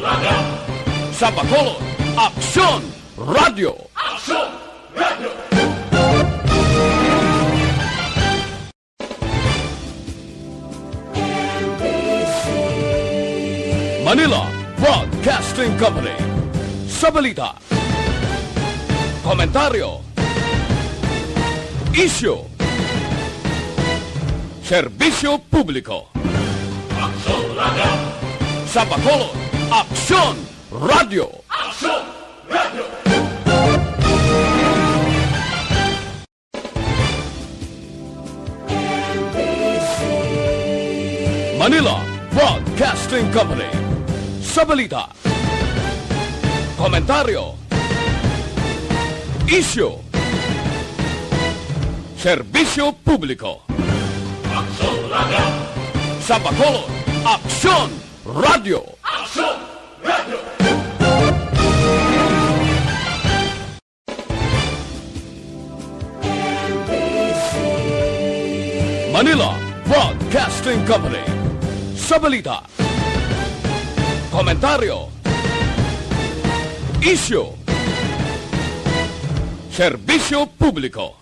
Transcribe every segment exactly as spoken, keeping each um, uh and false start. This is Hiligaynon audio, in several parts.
Sa Bacolod, Aksyon Radio. Aksyon Radio. Manila Broadcasting Company. Sa balita, komentaryo, isyu, serbisyo publiko. Aksyon Radio. Sa Bacolod, Aksyon Radio. Aksyon Radio. Manila Broadcasting Company. Sa balita, komentaryo, isyu, serbisyo publiko. Aksyon Radio. Sa Bacolod, Aksyon Radio. Aksyon Radio. Manila Broadcasting Company. Sa balita, komentaryo, isyu, serbisyo publiko.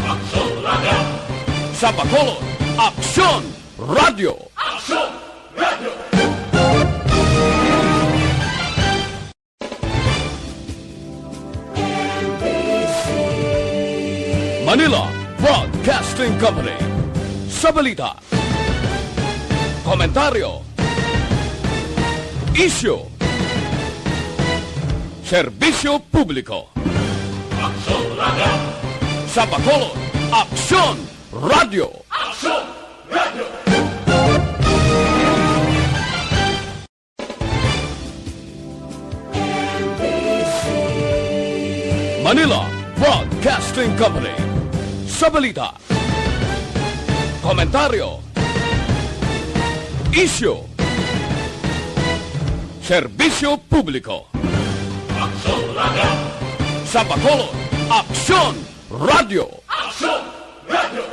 Aksyon Radio. Sa Bacolod, Aksyon Radio. Aksyon Radio. Manila Broadcasting Company. Sa balita, komentaryo, isyu, serbisyo publiko. Aksyon Radio. Sa Bacolod, Aksyon Radio. Aksyon Radio. Manila Broadcasting Company. Sa balita, komentaryo, isyu, serbisyo publiko. Aksyon Radio. Sa Bacolod, Aksyon Radio. Aksyon Radio.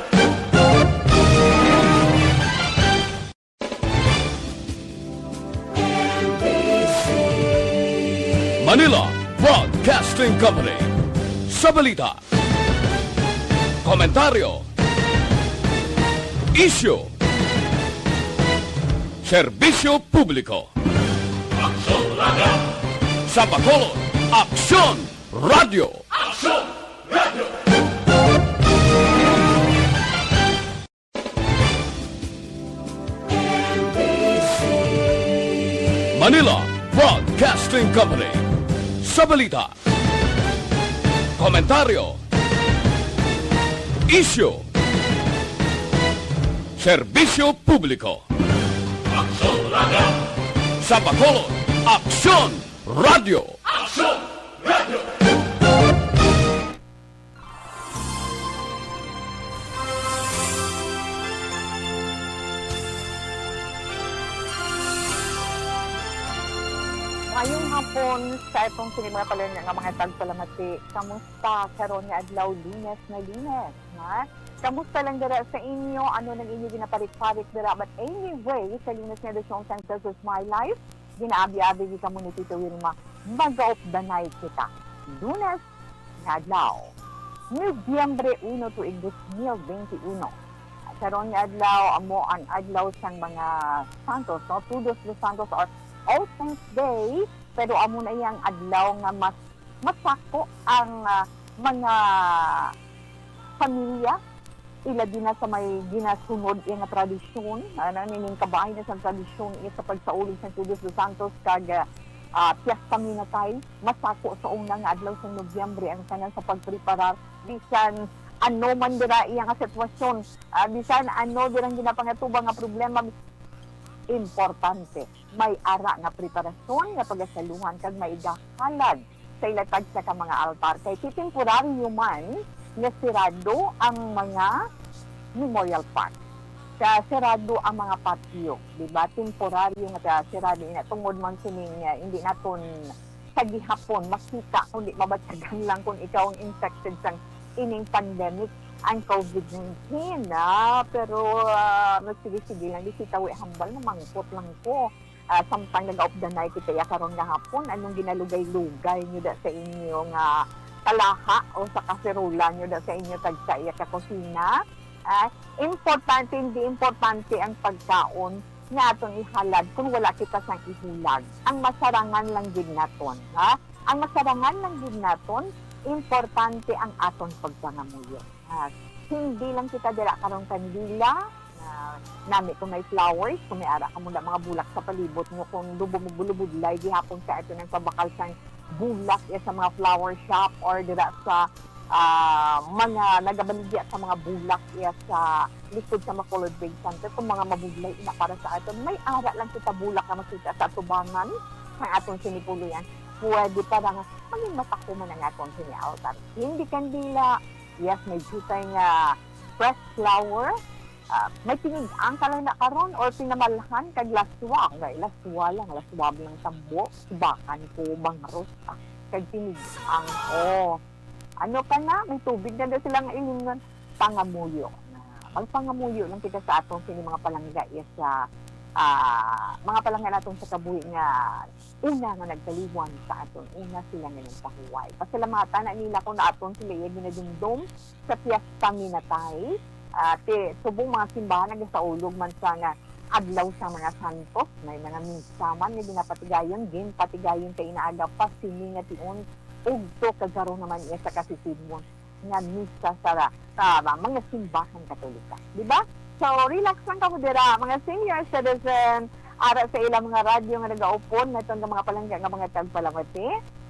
Manila Broadcasting Company. Sa balita, komentaryo, isyu, serbisyo publiko. Aksyon Radio. Sa Bacolod, Aksyon Radio. Aksyon Radio. Manila Broadcasting Company. Sa balita, komentaryo, isyu, serbisyo publiko. Aksyon Radio. Sa Bacolod, Aksyon Radio. Aksyon Radio. Maayong hapon sa atong sini mga palangga nga mga tagpalamati. Kamusta karon nga adlaw, Lunes na Lunes, ha? Kamusta lang dira sa inyo? Ano nang inyo ginaparik-parik dira? But anyway, sa Lunes nga edisyon sang This Is My Life, ginaabi-abi gyud kamo ni Tito Wilma. Magaupdanay kita. Lunes nga adlaw, Nobyembre uno, tuig dos mil benti uno. Karon nga adlaw, amo ang adlaw sang mga santos, no? Todos los Santos or All Saints Day, pero amo na iyang adlaw nga mas masako ang, ah, mga pamilya, ilabi na sa may ginasunod iya nga tradisyon, ano, nining kabahin na sang tradisyon iya sa pagsauli sang Todos los Santos kag, ah, Fiesta Minatay. Masako sa una nga adlaw sa Nobyembre ang tanan sa pagpreparar, bisan ano man dira iya nga sitwasyon, ah, bisan ano dirang ginapangatubang nga problema, importante may ara nga preparasyon nga pagasaluhan kag maigahalad sa ila tagsa ka mga altar, kay ti-, temporaryo man nga sirado ang mga Memorial Park. Sa sirado ang mga patio, di ba? Temporaryo nga sirado ina tungod man sining, ah, hindi naton sa gihapon makita, kundi mabatyagan lang kung ikaw ang infected sang ining pandemic, ang covid nineteen, ah. Pero, ah, magsige-sige lang, di kita wi hambal, namangkot lang ko. ah, samtang nagaupdanay kita iya karon nga hapon, anong ginalugay-lugay niyo da sa inyo nga talaha o sa kaserola niyo da sa inyo tagsa iya ka kusina? Ah, importante, hindi importante ang pagkaon nga aton ihalad kung wala kita sang ihulag. Ang masarangan lang gid naton, ha? Ang masarangan lang gid naton, importante ang aton pagpangamuyo. Ah, hindi lang kita dira karong kandila, na nami kung may flowers, kung may ara kamo na mga bulak sa palibot nyo, kung dubo mo bulubudlay gihapon sa ato ng pabakal sang bulak iya sa mga flower shop or dira sa, ah, mga nagabaligya sa mga bulak iya sa likod sa Bacolod Trade Center, kung mga mabudlay ina para sa aton, may ara lang kita bulak nga makita sa atubangan sang aton sinipuloyan. Pwede para nga maging matakuman ang aton sini altar. Hindi kandila, yes, may jutay nga fresh flower, ah, may tinig-ang ka lang na karon or pinamalhan kag laswa. Ngay, laswa lang, laswa lang tambo, subakan ko, bangros, ah, kag tinig-ang. Oh, ano ka na? May tubig na daw sila nga ilimnon. Pangamuyo. Na, magpangamuyo lang kita sa atong sini mga palangga iya sa, ah, mga palangga naton sa kabuhi nga una nga nagtaliwan sa aton, una sila nga nagpahuway. Pasalamatan na nila kung aton sila iya ginadumdom sa Piesta Minatay. Ah, ti, subong mga simbahan nagasaulog man sa nga adlaw sa mga santos, may mga misa man nga ginapatigayon, ginpatigayon sa inaaga pa sini nga tion, ugto kag karon naman iya sa kasisidmon nga misa sa ra-, sa mga simbahan Katolika. Di ba? So, relax lang kamo dira, mga senior citizen, ara sa ilang mga radyo nga nagaupon, naton nga mga palangga nga mga tagpalamati.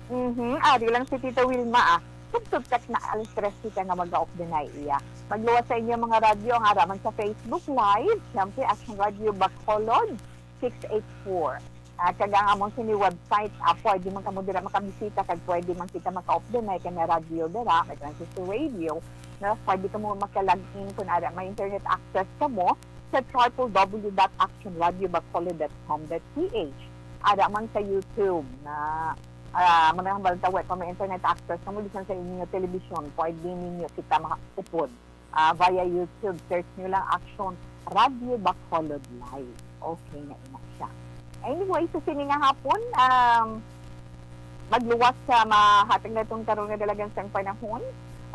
Mhm, ari lang si Tita Wilma, ah. Tubtob tak na alas tres kita nga mag-updanay iya. Magluwas sa inyo mga radyo ang ara man sa Facebook Live, siyempre, Action Radio Bacolod six eight four. Ah, kag ang among sini website, ah, pwede man kamo dira makabisita kag pwede man kita maka-updanay kay may radyo dira, may transistor radio, na pwede kamo maka-log in kung ara may internet access kamo sa triple W dot action radio bacolod dot com dot P H. Ara man sa YouTube na, ah, manahambal ta, wa pa may internet access kamo, bisan sa inyo telebisyon, pwede ninyo kita maupod, ah, via YouTube. Search nyo lang Action Radio Bacolod Live. Okay na ina siya. Anyway, sa sini nga hapon, um, magluwas sa mahatag naton karon nga dalagan sang panahon,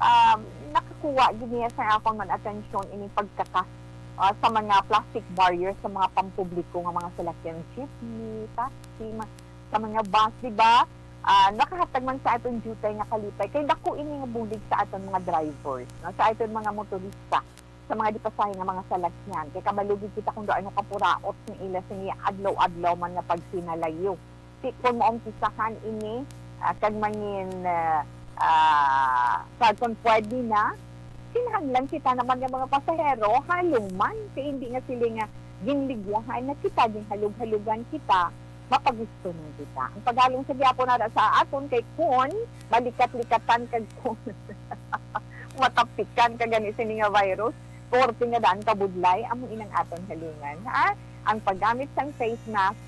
um, nakakuha gid niya sa akon man atensyon ining pagkaka, ah, sa mga plastic barrier sa mga pampubliko nga mga salakyan, jeepney, taxi, ma-, sa mga bus, di ba? Ah, nakahatag man sa aton jutay nga kalipay kay dako ini nga bulig sa aton mga drivers, no? Sa aton mga motorista, sa mga dipasahe nga mga salakyan. Kay kabalo gid kita kung daw ano kapuraot nga ila sini adlaw-adlaw man nga pagsinalayo. Ti kon maumpisahan ini, ah, kag mangin, ah, ah, kag kon pwede na, kinahanglan kita naman nga mga pasahero halong man, kay hindi nga sila nga ginligyahan na kita, ginhalog-halugan kita, mapagusto man kita. Ang paghalong sa gihapon ara sa aton kay kon malikat-likatan kag kon matapikan ka gani sini nga virus, korte nga daan kabudlay, amo inang aton halungan, ha? Ang paggamit sang face mask,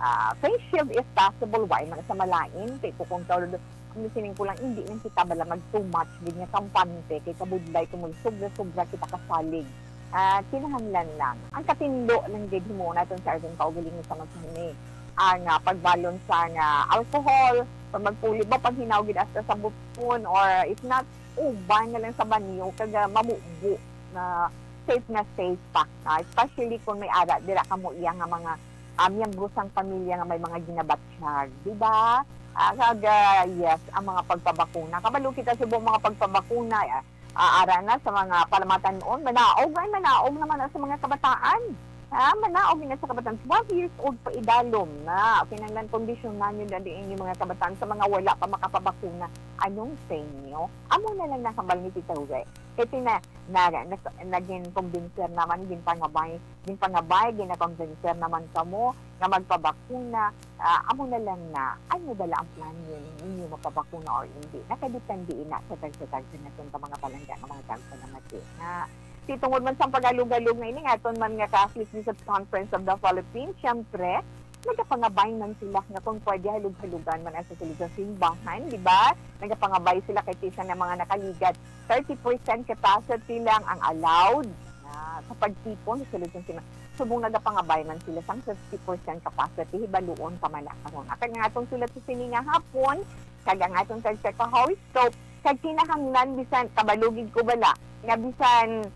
ah, face shield if possible, why man sa malain, kay kung, kung ano sining kulang, hindi lang kita bala mag too much gid nga kampante, kay kabudlay kung mag sobra-sobra kita kasalig. Ah, kinahanglan lang. Ang katindo lang gid himuon naton sa aton kaugalingon sa mga sini. Ang, ah, pagbalon sa nga alcohol, pag magpuli ba, paghinaw gid hasta sa buton, or if not, uban na lang sa banyo, kag, ah, mamubo na safe na safe pa. Ah, especially kung may ara dira kamo iya nga mga, ah, miyembro sang pamilya nga may mga ginabatyag, di ba? Ah, kag, ah, yes, ang mga pagpabakuna. Kabalo kita subong mga pagpabakuna, ah, ah, ara na sa mga palamatan-on, manaog, ay, manaog naman na sa mga kabataan. Ha, manaog na sa kabataan, twelve years old pa idalom na. Kinahanglan kondisyonan nyo dali inyo mga kabataan sa mga wala pa makapabakuna. Anong sa inyo? Amo na lang nahambal ni Tita Huwet. Kay tina-, na, na, naging kumbinser naman, ginpangabay, ginpangabay, ginakumbinser naman kamo nga magpabakuna. Ah, amo na lang na, ano bala ang plan yun, inyo magpabakuna or hindi? Nakadepende ina sa tagsa-tagsa naton ka mga palangga nga mga tagsa na mati. Nga, si tungod man sa pagalog-alog nga ini, nga aton man nga Catholic Bishops Conference of the Philippines, siyempre, nagapangabay man sila nga kung pwede halug-halugan man ang sa sila sa simbahan, di ba? Nagapangabay sila kay kisa na mga nakaligad, thirty percent capacity lang ang allowed na sa pagtipon sa sila sa simbahan. subong nagapangabay man sila sang fifty percent capacity, hibaluon pa man na karon. Kag ang atong sulat sa sini nga hapon, kag ang atong tagsa ka horoscope, kag kinahanglan bisan, kabalo gid ko bala, nga bisan,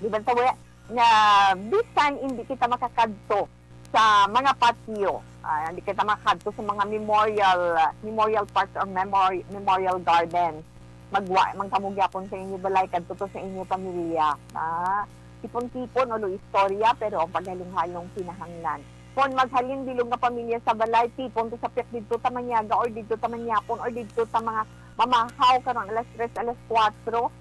di ba, tawa, nga bisan hindi kita makakadto sa mga patio, ah, hindi kita makakadto sa mga memorial, ah, memorial parks or memori-, memorial gardens, magwa man kamo gyapon sa inyo balay, kadto to sa inyo pamilya. Ah, tipon-tipon, ulo istorya, pero ang paghalong-halong kinahanglan. Kon maghalin bilog nga pamilya sa balay, tipon to sa pihak didto ta manyaga or didto ta manyapon or didto ta mga mamahaw karong alas tres, alas kuwatro.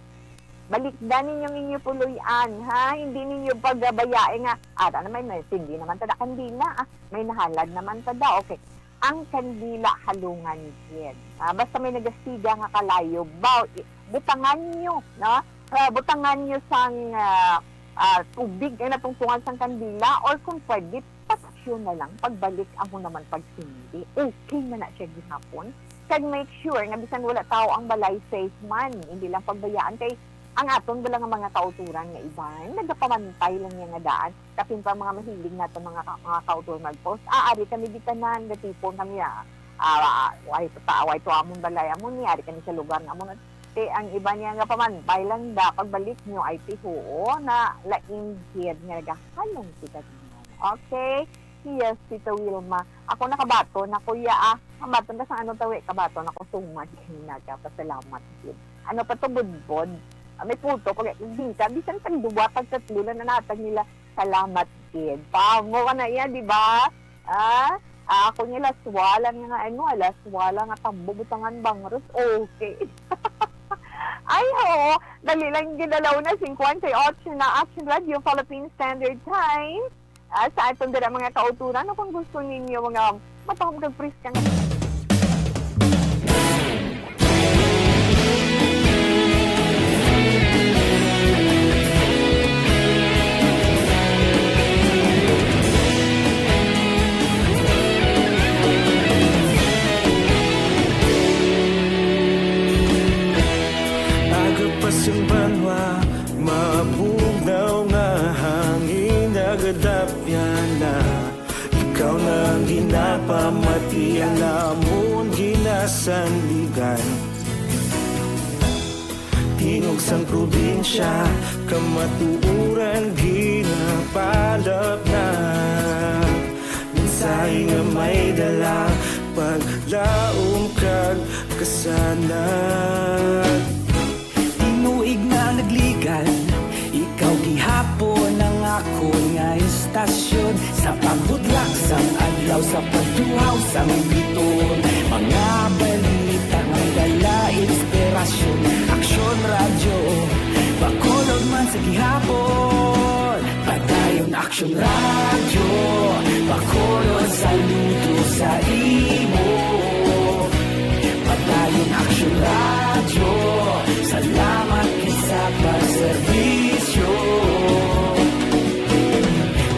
Balikdan ninyo ang inyo puloy-an, ha? Hindi ninyo pagabayai nga, ara na may, may tindi naman tada kandila, ah, may nahalad naman tada. Okay. Ang kandila halungan gid. Ah, basta may nagasiga nga kalayo, baw-, i-, butangan nyo, no? Ah, butangan nyo sang, ah, ah, tubig, ay natungtungan sang kandila, or kung pwede, patasyon na lang, pagbalik amo naman pagsindi. Okay na na siya gihapon. Kag make sure nga bisan wala tao ang balay, safe man. Hindi lang pagbayaan kay ang aton bala nga mga kauturan nga iban, nagapamantay lang niya nga daan. Kapin pa mga mahilig nato mga ka-, mga kauturan mag-post, ah, ari kami gitanan, gatipon kami, ah, ah, way to ta-, way to amon balay, amo ni, ari kami sa lugar na amo na. Te, ang iba niya nga pamantay lang da, pagbalik nyo ay tihuo na lain gid nga nagahalong kita. Okay? Yes, Tita Wilma. Ako nakabaton na, kuya, ah. Kabaton ka sa ano, tawi? Kabaton ako, sumad. Nagapasalamat gid. Ano pa to, budbod? Ah, may puto, pag, di ka, bisan tag duwa, tag tatlo lang nanatag nila, salamat gid. Pamo ka na iya, di ba? Ah, ah, ako niya laswala nga, ano, ah, laswala nga tambo, butangan bangros, okay. Ay, ho, dali lang gid, alauna singkwenta y ocho na, Action Radio Philippine Standard Time. Ah, sa aton dira mga kauturan, o kung gusto ninyo mga matahom kag priska nga Aga pa sing banwa, mabugnaw nga hangin nagadapyan na. Ikaw na ang ginapamati, ang amon ginasandigan. Tingog sang probinsya, kamatuoran ginapalapnag. Mensahe nga may dala, paglaom kag kasanag. Tinuig na nagligan, ikaw gihapon ang akon nga istasyon. Sa pagbudlak sang adlaw, sa pagtuhaw sang biton, mga balita nga dala inspirasyon. Aksyon Radyo, Bacolod man sa gihapon. Padayon Aksyon Radyo, Bacolod, saludo sa imo. Padayon Aksyon Radyo, salamat gid sa pagserbisyo.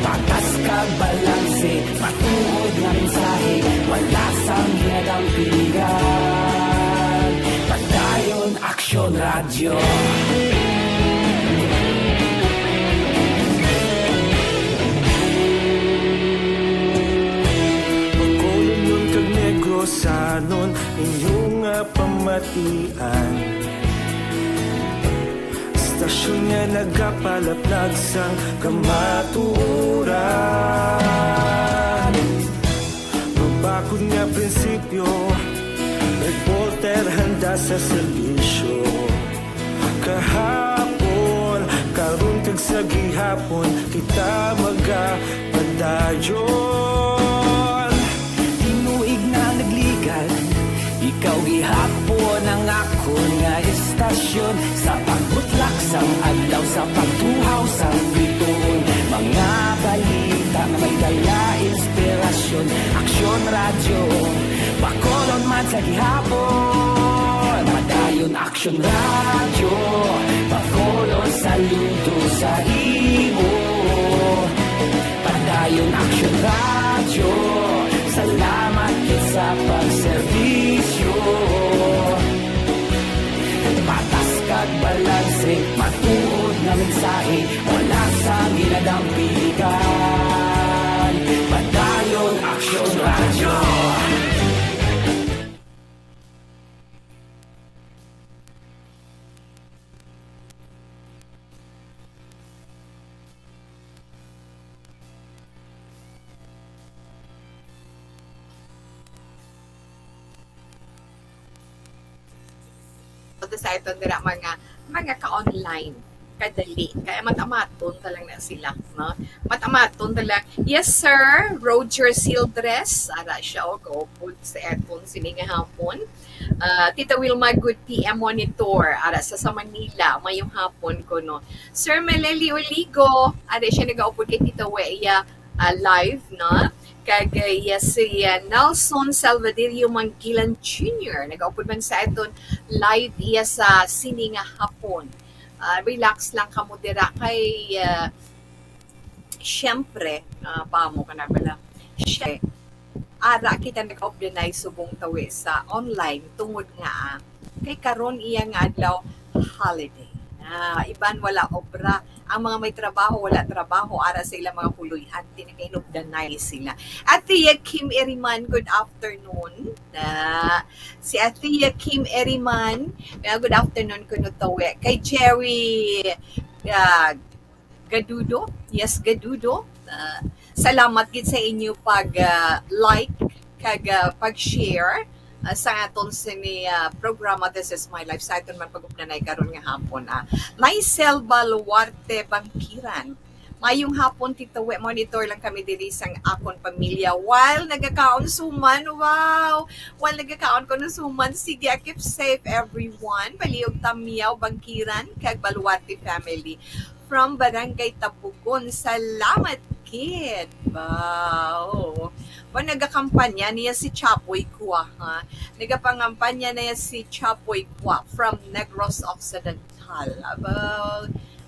Patas kag balanse, matuod nga mensahe, wala sang ginadampigan. Padayon Aksyon Radyo. Bacolodnon kag Negrosanon, inyo nga pamatian. Istasyon nga nagapalaplag sang kamatuoran. Mabakod nga prinsipyo, reporter handa sa serbisyo. Kahapon, karon kag sa gihapon, kita magapadayon. Tinuig na nagligan, ikaw gihapon ang akon nga istasyon. Sa pagbutlak sang adlaw, sa pagtuhaw sang bituon, mga balita nga may dala inspirasyon. Aksyon Radyo, Bacolod man sa gihapon. Padayon Aksyon Radyo, Bacolod, saludo sa imo. Padayon Aksyon Radyo, salamat gid sa pagserbisyo. Patas kag balanse, matuod nga mensahe, wala sang ginadampigan. sa aton dira mga, mga ka-online. Kadali. Kaya matamaton ta lang na sila, no? Matamaton ta lang. Yes, sir. Roger Sildres. Ara siya, o, kaupod sa aton sini nga hapon. Ah, Tita Wilma, good P M monitor. Ara sa, sa Manila, mayong hapon ko, no? Sir Meleli Oligo, ara siya nagaupod kay Tita Wea, ah, live, no? Kag, ah, yes, si, ah, Nelson Salvaderio Manggilan Junior, nagaupod man sa aton live iya sa sini nga hapon. Ah, relax lang kamo dira kay, ah, syempre, ah, paamo ka na bala? Syempre, ara kita nag-obdanay subong tawi sa online tungod nga, ah, kay karon iya nga adlaw holiday. Ah, iban wala obra. Ang mga may trabaho, wala trabaho. Ara sa ilang mga puloy-an, tinagainugdanay sila. Athea Kim Eriman, good afternoon. Ah, si Athea Kim Eriman, ah, good afternoon kuno tawi. Kay Jerry, ah, Gadudo, yes, Gadudo. Ah, salamat gid sa inyo pag, ah, like kag, ah, pag-share, ah, sa aton sini, ah, programa This Is My Life sa aton man pag-upnanay karon nga hapon, ah. Lysel Baluarte Bangkiran. Mayong hapon, Tito We. Monitor lang kami diri sang akon pamilya while nagakaon suman. Wow! While nagakaon ko ng suman. Sige, ah, keep safe, everyone. Paliog Tamyaw, Bangkiran, kag Baluarte family. From Barangay Tabugon. Salamat, kid. Wow. Ba, nagakampanya niya si Chapoy Kua, ha? Nagapangampanya na niya si Chapoy Kua from Negros Occidental. Aba,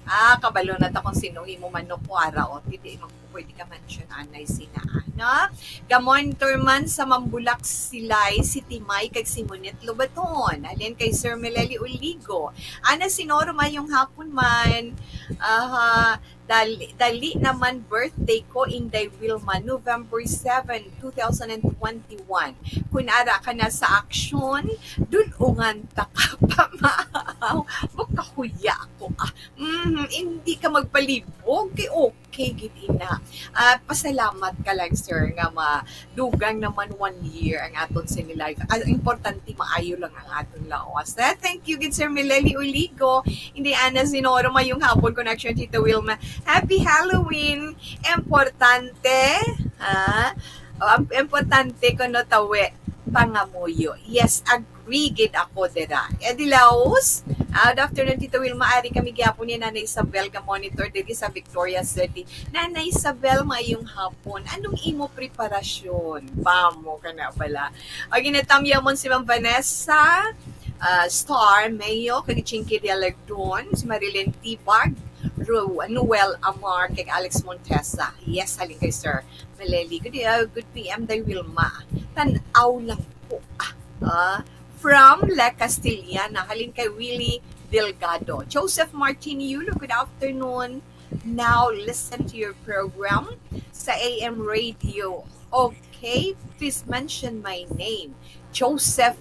ah, kabalo na ta kung sino imo manok, Kua, ra, o. Hindi mo pwede ka mention anay sina, ano? Gamon Turman sa Mambulak Silay, si Timay kag si Monet Lobaton. Halin kay Sir Meleli Uligo. Ana, Sinoro, mayong hapon man. Aha, dali, dali naman birthday ko, Inday Wilma, November seven, two thousand and twenty-one. Kung ara ka na sa aksyon, dulungan ta ka pa, maaw. Makahuya ako, ah. Mhm, hindi ka magpalibog, kay okay gid ina. Ah, pasalamat ka lang, sir, nga madugang naman one year ang aton sini life. Ang importante, maayo lang ang aton lawas. Eh, thank you gid, Sir Meleli Uligo. Hindi, Ana Sinoro, mayong hapon, Connection, Tita Wilma. Happy Halloween! Importante, ha? O, ang importante, kuno tawi, pangamuyo. Yes, agree gid ako dira. Eddie Laos, ah, good afternoon, Tita Wilma. Ari kami gyapon ni Nanay Isabel nga monitor diri sa Victoria City. Nanay Isabel, mayong hapon. Anong imo preparasyon? Bamo ka na bala. O, ginatamyaw mo si Ma'am Vanessa, ah, Star, Mayo, kag Chinky Dialecton, si Marilyn Tibag, Ru-, Noel Amar, kag Alex Montesa. Yes, halin kay Sir Maleli. Good, ah, good P M, Day Wilma. Tan-aw lang po. Ah, ah, from La Castellana, halin kay Willie Delgado. Joseph Martin Yulo, good afternoon. Now, listen to your program sa A M radio. Okay, please mention my name. Joseph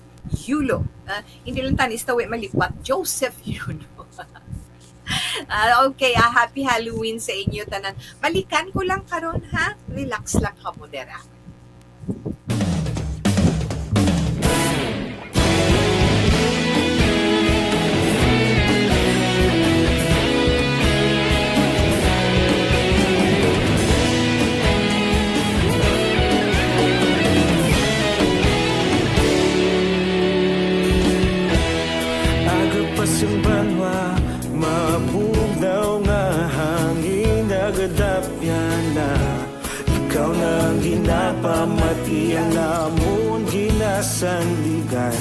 Yulo. Ah, hindi lang tanis tawi malipat. Joseph Yulo. Ah, okay, ah, happy Halloween sa inyo tanan. Balikan ko lang karon, ha? Relax lang kamo dira. Aga pa sing banwa, mabugnaw nga hangin, nagadapyan na. Ikaw na ang ginapamati, ang amon ginasandigan.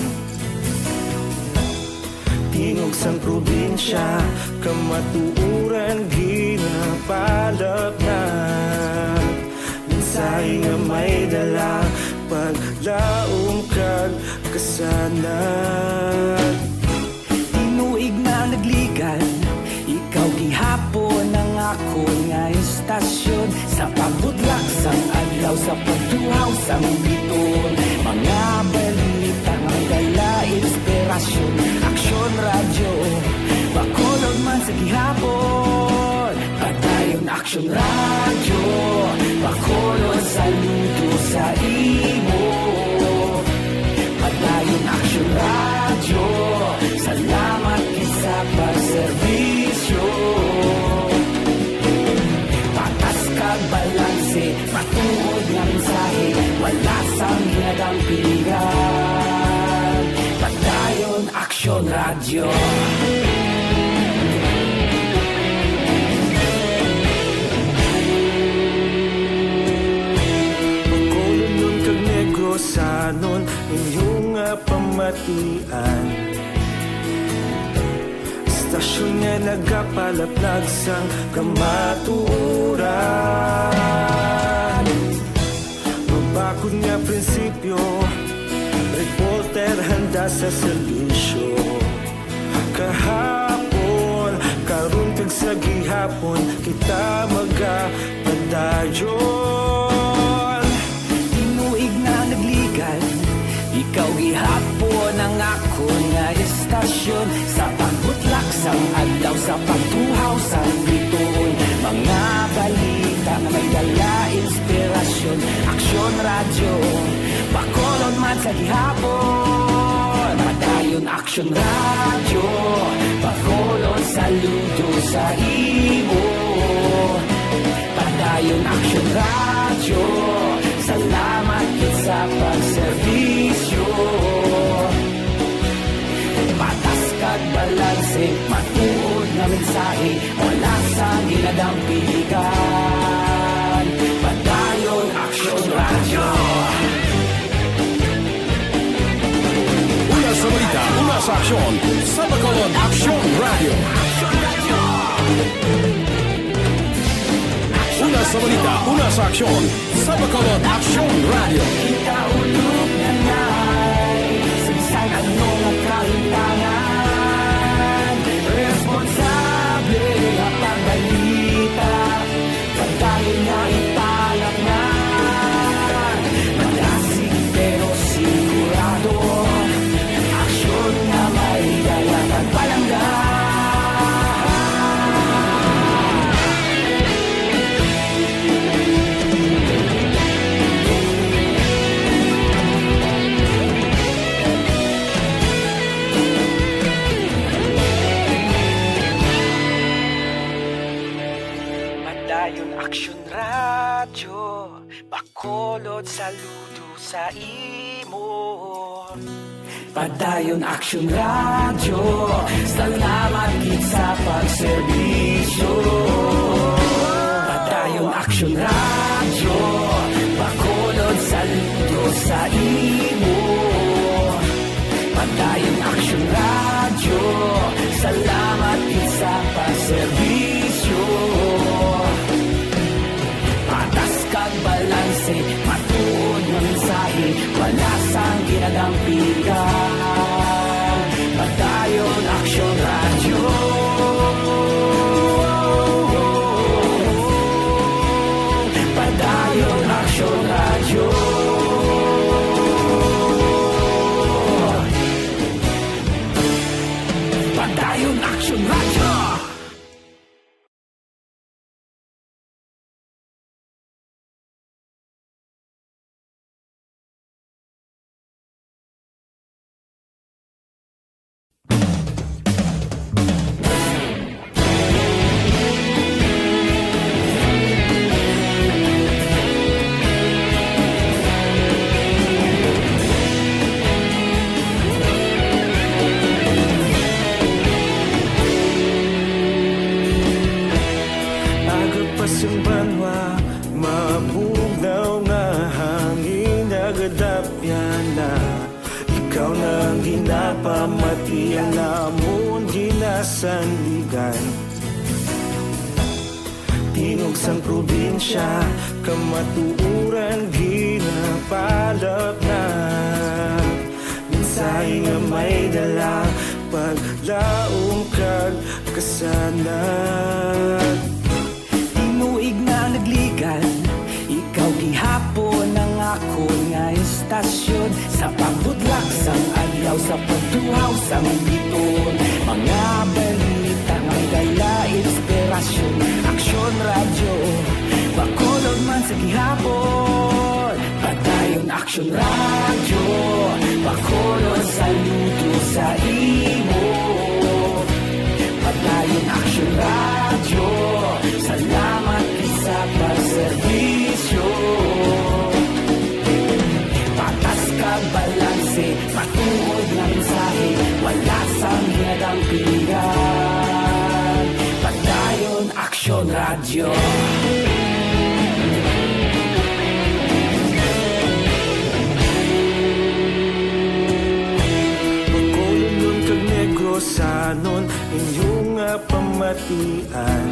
Tingog sang probinsya, kamatuoran ginapalapnat. Mensahe nga may dala, paglaom kag kasanag. Tinuig na nagligan, ikaw gihapon ang akon nga istasyon. Sa pagbutlak sang adlaw, sa pagtuhaw sang biton, mga balita nga dala inspirasyon. Aksyon Radyo Bacolod man sa gihapon. Padayon Aksyon Radyo Bacolod, saludo sa imo. Padayon Aksyon Radyo, salamat. Pilihan, Padayon Aksyon Radyo. Bacolodnon kag Negrosanon, inyo nga pamatian. Istasyon nga nagapalaplag sang kamatuoran. Mabakod nga prinsipyo, reporter handa sa serbisyo. Kahapon, karon kag sa gihapon, kita magapadayon. Tinuig na nagligan, ikaw gihapon ang akon nga istasyon. Sa pagbutlak sang adlaw, sa pagtuhaw sang bituon, mga balita nga may dala inspirasyon. Aksyon Radyo, Bacolod man sa gihapon. Padayon Aksyon Radyo, Bacolod, saludo sa imo. Padayon Aksyon Radyo, salamat gid sa pagserbisyo. Patas kag balanse, matuod nga mensahe, wala sang ginadampigan. Padayon Aksyon Radyo. Una sa balita, una sa aksyon, sa Bacolod Aksyon Radyo. Una sa balita, una sa aksyon, sa Bacolod Aksyon Radyo. Kita ulog na nay, sa bisan ano nga kahitangan, responsable nga pagbalita, pagdali nga italaknan. Madasig pero sigurado, aksyon nga may dala kag palangga. Padayon Aksyon Radyo, Bacolod, saludo sa imo. Padayon Aksyon Radyo, salamat gid sa pagserbisyo. Padayon Aksyon Radyo, Bacolod, saludo sa imo. Padayon Aksyon Radyo, salamat gid sa pagserbisyo. Patas kag balanse, matuod nga mensahe, wala sang ginadampigan. Padayon Aksyon Radyo. Padayon Aksyon Radyo. Padayon Aksyon Radyo. Aga pa sang banwa, mabugnaw nga hangin nagadapyan na. Ikaw na ang ginapamatian namon ginasandigan. Tingog sang probinsya, kamatuoran ginapalapnag. Mensahe nga may dala, paglaom kag kasanag. Tinuig na nagligan, ikaw gihapon ang akon nga istasyon. Sa pagbutlak sang adlaw, sa pagtuhaw sang bituon, mga balita nga may dala inspirasyon. Aksyon Radyo, Bacolod man sa gihapon. Padayon Aksyon Radyo, Bacolod, saludo sa imo. Padayon Aksyon Radyo, salamat gid sa pagserbisyo. Patas ka Matuod nga mensahe, wala sang hinadampigan. Padayon Aksyon Radyo. Bacolodnon kag Negrosanon, inyo nga pamatian.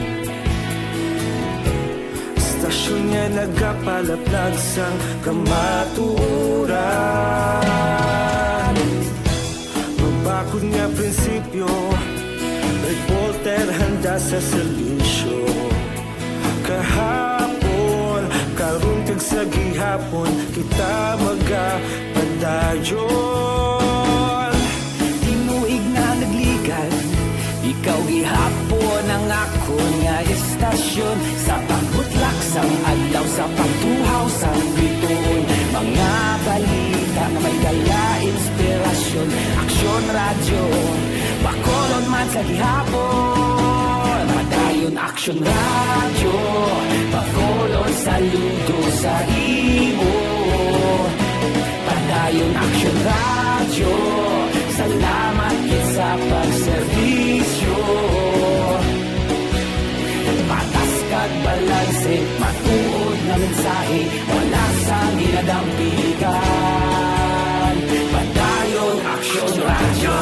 Istasyon nga nagapalaplag sang kamatuoran. Mabakod nga prinsipyo, reporter handa sa serbisyo. Kahapon, karon kag sa gihapon, kita magapadayon. Tinuig na nagligad, ikaw gihapon ang akon nga istasyon. Sa pagbutlak sang adlaw, sa pagtuhaw sang bituon, mga balita nga may dala inspirasyon. Aksyon Radyo, Bacolod man sa gihapon. Padayon Aksyon Radyo, Bacolod saludo sa imo. Padayon Aksyon Radyo, salamat gid sa pagserbisyo. Patas kag balanse, matuod nga mensahe, wala sang hinadampigan. Padayon Aksyon Radyo.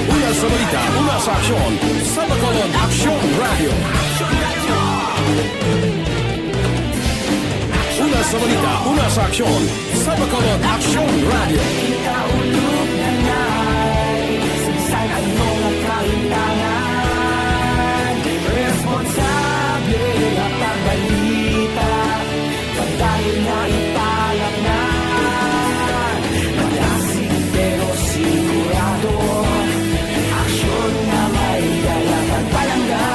Una sa balita, una sa aksyon, sa Bacolod Aksyon Radyo. Una sa balita, una sa aksyon, sa Bacolod Aksyon Radyo. Ikaulo na na'y sa bisan ano nga kaintangan, responsable nga pagbalita. Padayon na ipalapnan. Malasig pero sigurado. Aksyon nga may dala kag palangga.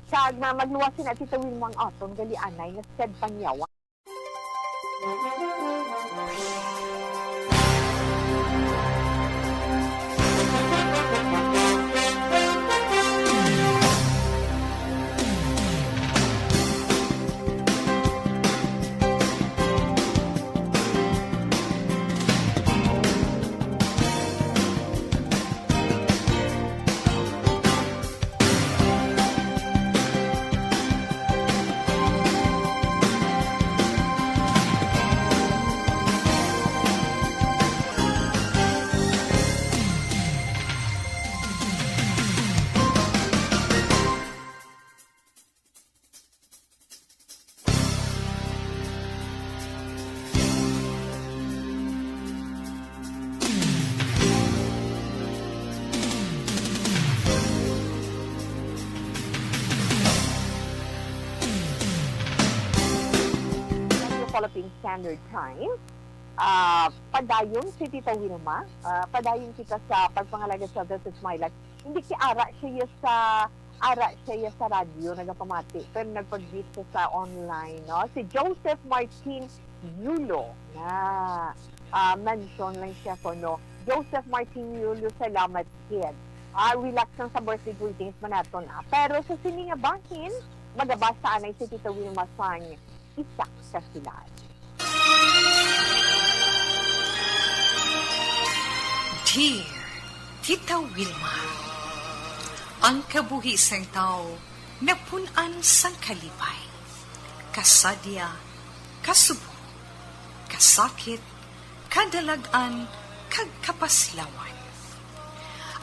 Sa na magluwas na, Tita Wilma, ang aton galianay nga Sed Panyawan. Central Philippine Standard Time. Ah, padayon si Tita Wilma. Ah, padayon kita sa pagpangalaga sa This Is My Life. Hindi kay ara siya sa, ara siya sa radyo nagapamati, pero nagpag-greet siya sa online, no? Si Joseph Martin Yulo na, ah, mention lang siya ko, no? Joseph Martin Yulo, salamat gid. Ah, relax lang sa birthday greetings man naton, ah. Pero sa sini nga bahin, magabasa anay si Tita Wilma sang isa ka sulat. Dear Tita Wilma, ang kabuhi sang tawo napun-an sang kalipay, kasadya, kasubo, kasakit, kadalag-an, kag kapasilawan.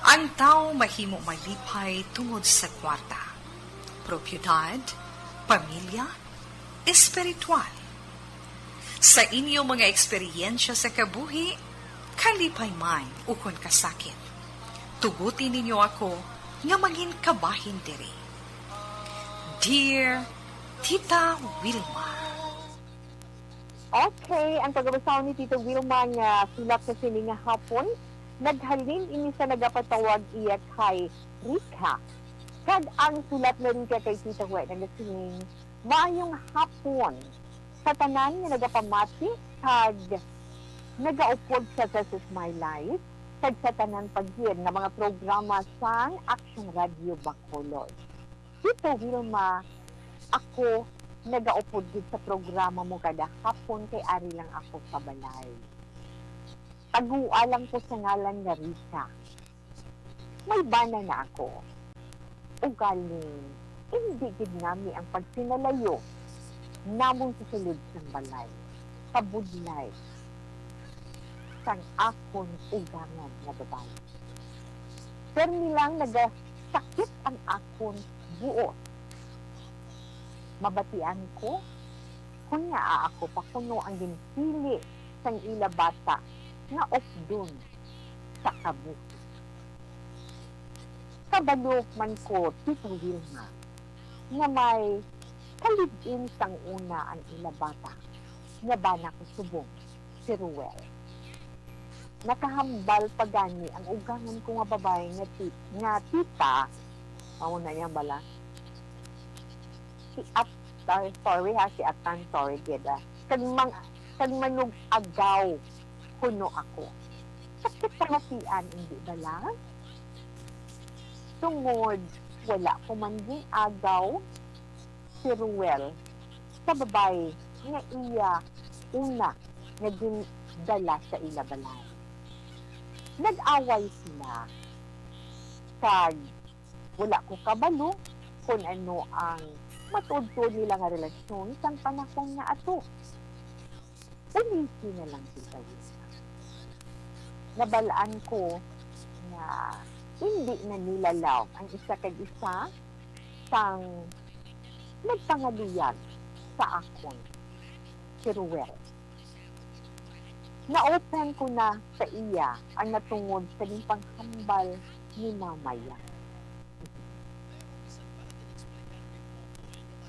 Ang tawo mahimo malipay tungod sa kwarta, propiedad, pamilya, espiritual. Sa inyo mga eksperyensya sa kabuhi, kalipay man ukon kasakit, tuguti ninyo ako nga mangin kabahin diri. Dear Tita Wilma. Okay, ang pagabasahon ni Tita Wilma nga sulat sa sini nga hapon naghalin ini sa nagapatawag iya kay Rica. Kag ang sulat ni Rica kay Tita Hue nagasiling, "Maayong hapon sa tanan nga nagapamati kag nagaupod sa This Is My Life, kag sa tanan pa gid nga mga programa sang Action Radio Bacolod." Tita Wilma, ako nagaupod gid sa programa mo kada hapon kay ari lang ako sa balay. Tagoa lang ko sa ngalan nga Rika. May bana na ako. Ugaling, hindi gid nami ang pagsinalayo namon sa sulod sang balay, kabudlay sang akon ugangan nga babayi. Permi lang nagasakit ang akon buot. Mabatian ko kon ngaa ako pa kuno ang ginpili sang ila bata nga updon sa kabuhi. Kabalo man ko, Tita Wilma, nga may kalib-in sang una ang ila bata nga bana ko subong si Ruel. Nakahambal pa gani ang ugangan ko nga babayi nga ti-, nga tita, mao na niya bala. Si At-, ah, sorry ha, si Atan, sorry gid, ah. Kag mang-, kag manug-agaw kuno ako. Sakit sa matian, hindi bala? Tungod wala ko man gin-agaw si Ruel sa babayi nga iya una nga gindala sa ila balay. Nag-away sila, kag wala ko kabalo kon ano ang matuod-tuod nila nga relasyon sang panahon nga ato. Ulisi na lang, Tita Wilma. Nabal-an ko nga hindi na nila love ang isa kag isa sang nagpangaluyag sa akon, si Ruel. Na-open ko na sa iya ang natungod sa ginpanghambal ni Mama Yang.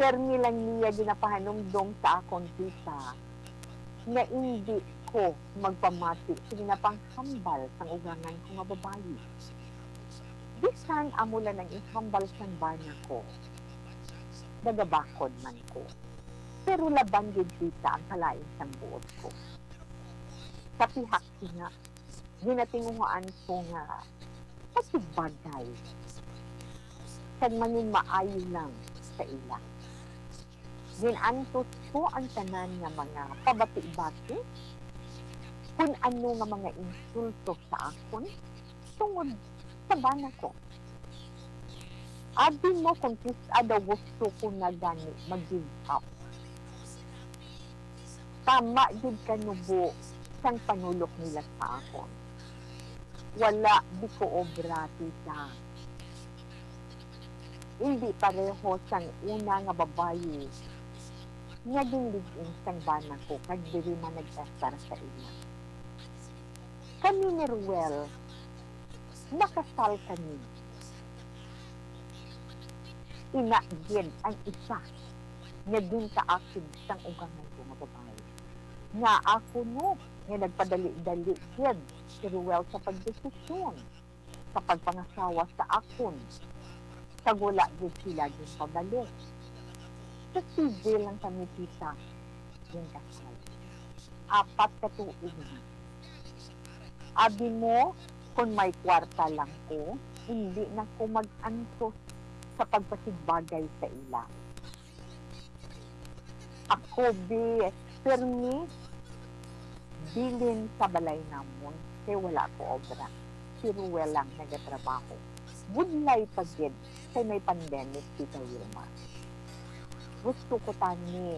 Permi lang niya ginapahanumdom sa akon, tita, nga indi ko magpamati sa ginapanghambal sang ugangan ko nga babayi. Bisan amo lang ang ihambal sang bana ko, nagabakod man ko. Pero laban gid, tita, ang kalain sang buot ko. Sa pihak sina, ginatinguhaan ko nga pakigbagay kag manginmaayo lang sa ila. Gin-antos ko ang tanan nga mga pabati-bati, kun ano nga mga insulto sa akon tungod sa bana ko. Abi mo kung kis-a daw gusto ko na gani mag-give up. Tama gid kanubo sang panulok nila sa akon. Wala di ko obra, tita. Hindi pareho sang una nga babayi nga ginlig-in sang bana ko kag diri man nag-estar sa ila. Kami ni Ruel, nakasal kami. Ina gid ang isa nga ginkaakig sang ugangan ko nga babayi. Ngaa kuno nga nagpadali-dali gid si Ruel sa pagdesisyon sa pagpangasawa sa akon, kag wala gid sila ginpabalo. Sa civil lang kami, tita, ginkasal. Apat ka tuig na. Abi mo, kon may kwarta lang ko, hindi na ko mag-antos sa pagpasigbagay sa ila. Ako, bi, pirmi, bilin sa balay namon, kay wala ko obra. Si Ruel lang nagatrabaho. Budlay pa gid kay may pandemic, Tita Wilma. Gusto ko tani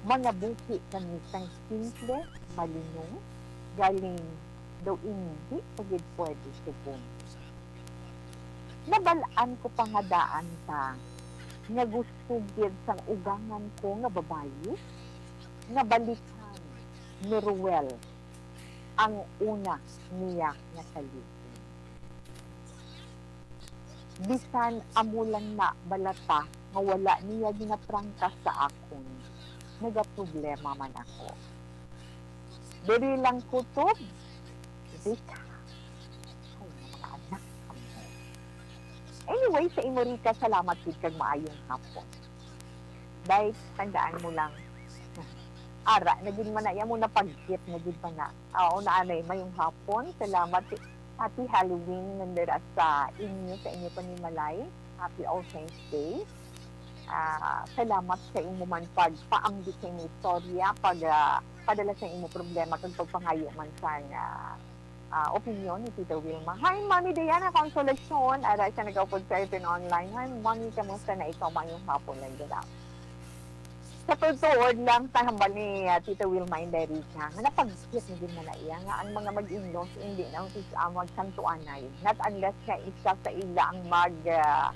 mangabuhi kami sang simple, malinong, galing daw indi pa gid pwede subong. Nabal-an ko pa nga daan ta nga gusto gid sang ugangan ko nga babayi nga balikan ni Ruel ang una niya nga kalig-on. Bisan amo lang na balata nga wala niya ginaprangka sa akon, nagaproblema man ako. Diri lang kutob, Rika. Ay, mga anak kamo. Anyway, sa imo, Rika, salamat gid kag maayong hapon. Day, tandaan mo lang. Ara, naging manaya mo na pag-, na gid pa na. Oo, naanay, mayong hapon. Salamat, Ate Halloween, nandira sa inyo, sa inyo panimalay. Happy All Saints Day. Ah, salamat sa imo man pagpaambit sa imo istorya, pag, ah, padala sa imo problema, kag pagpangayo man sa, ah, ah, opinyon ni Tita Wilma. Hi, Mami Diana Consolacion. Ara siya nagaupod sa aton online. Hi, Mami, kamusta na ikaw? Maayong hapon lang gid, ah. Sa pagtuod lang sa hambal ni, ah, Tita Wilma Inderica, nga napagbisip na din na iya nga ang mga mag-in-laws hindi na ang sis-, ah, magsantuanay. Not unless nga isa sa ila ang mag, ah,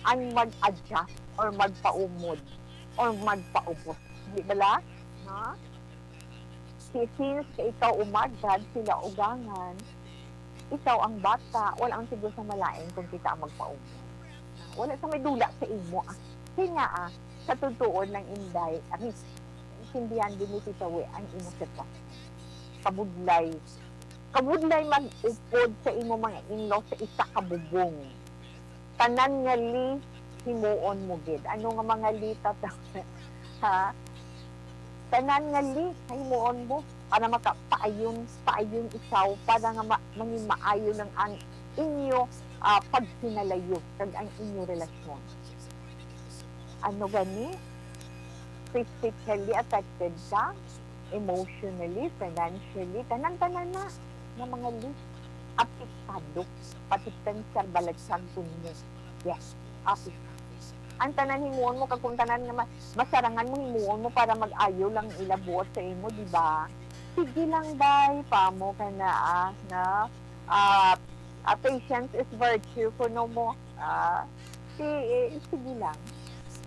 ang mag-adjust or magpaumod or magpaubos. Di bala? Ha? Si, since ikaw umagad, sila ugangan, ikaw ang bata, wala ang siguro sa malain kung kita ang magpaumod. Wala sa may dula sa imo, ah. Kaya nga, ah, sa totoo lang, Inday, I mean, intindihan din ni Tita Wi ang imo sitwasyon. Kabudlay, kabudlay mag-upod sa imo mga in-law sa isa ka bubong. Tanan nga li, himuon mo gid. Ano nga mga li, Tata? Ha? Tanan nga li, himuon mo para makapaayon, paayon ikaw, para nga ma-, mangin maayo lang ang inyo, ah, paghinalayo kag ang inyo relasyon. Ano gani? Physically affected ka, emotionally, financially, tanan-tanan na nga mga li. Apektado, pati pensar, balagsag, tungo. Yes, apektado. Ang tanan himuon mo, kag kung tanan nga ma-, masarangan mo, himuon mo para mag-ayo lang ila buot sa imo, di ba? Sige lang, bay, pamo ka na, ah, na, ah, ah, patience is virtue, kuno mo, ah, si, eh, sige lang.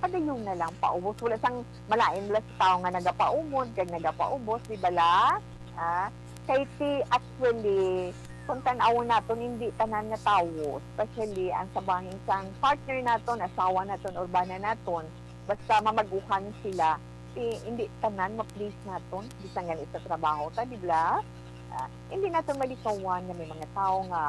Padayon na lang, paubos. Wala sang malain, wala sa tawo nga nagapaumod, kag nagapaubos, di bala? Ah, kay ti, actually, kung tan-awon naton, hindi tanan nga tawo, especially ang sa bangin sang partner naton, asawa naton, or bana naton, basta mamag-uhan sila, ti, hindi tanan ma-please naton, bisan gani sa trabaho ta, di bala? Ah, hindi naton malikawan nga may mga tawo nga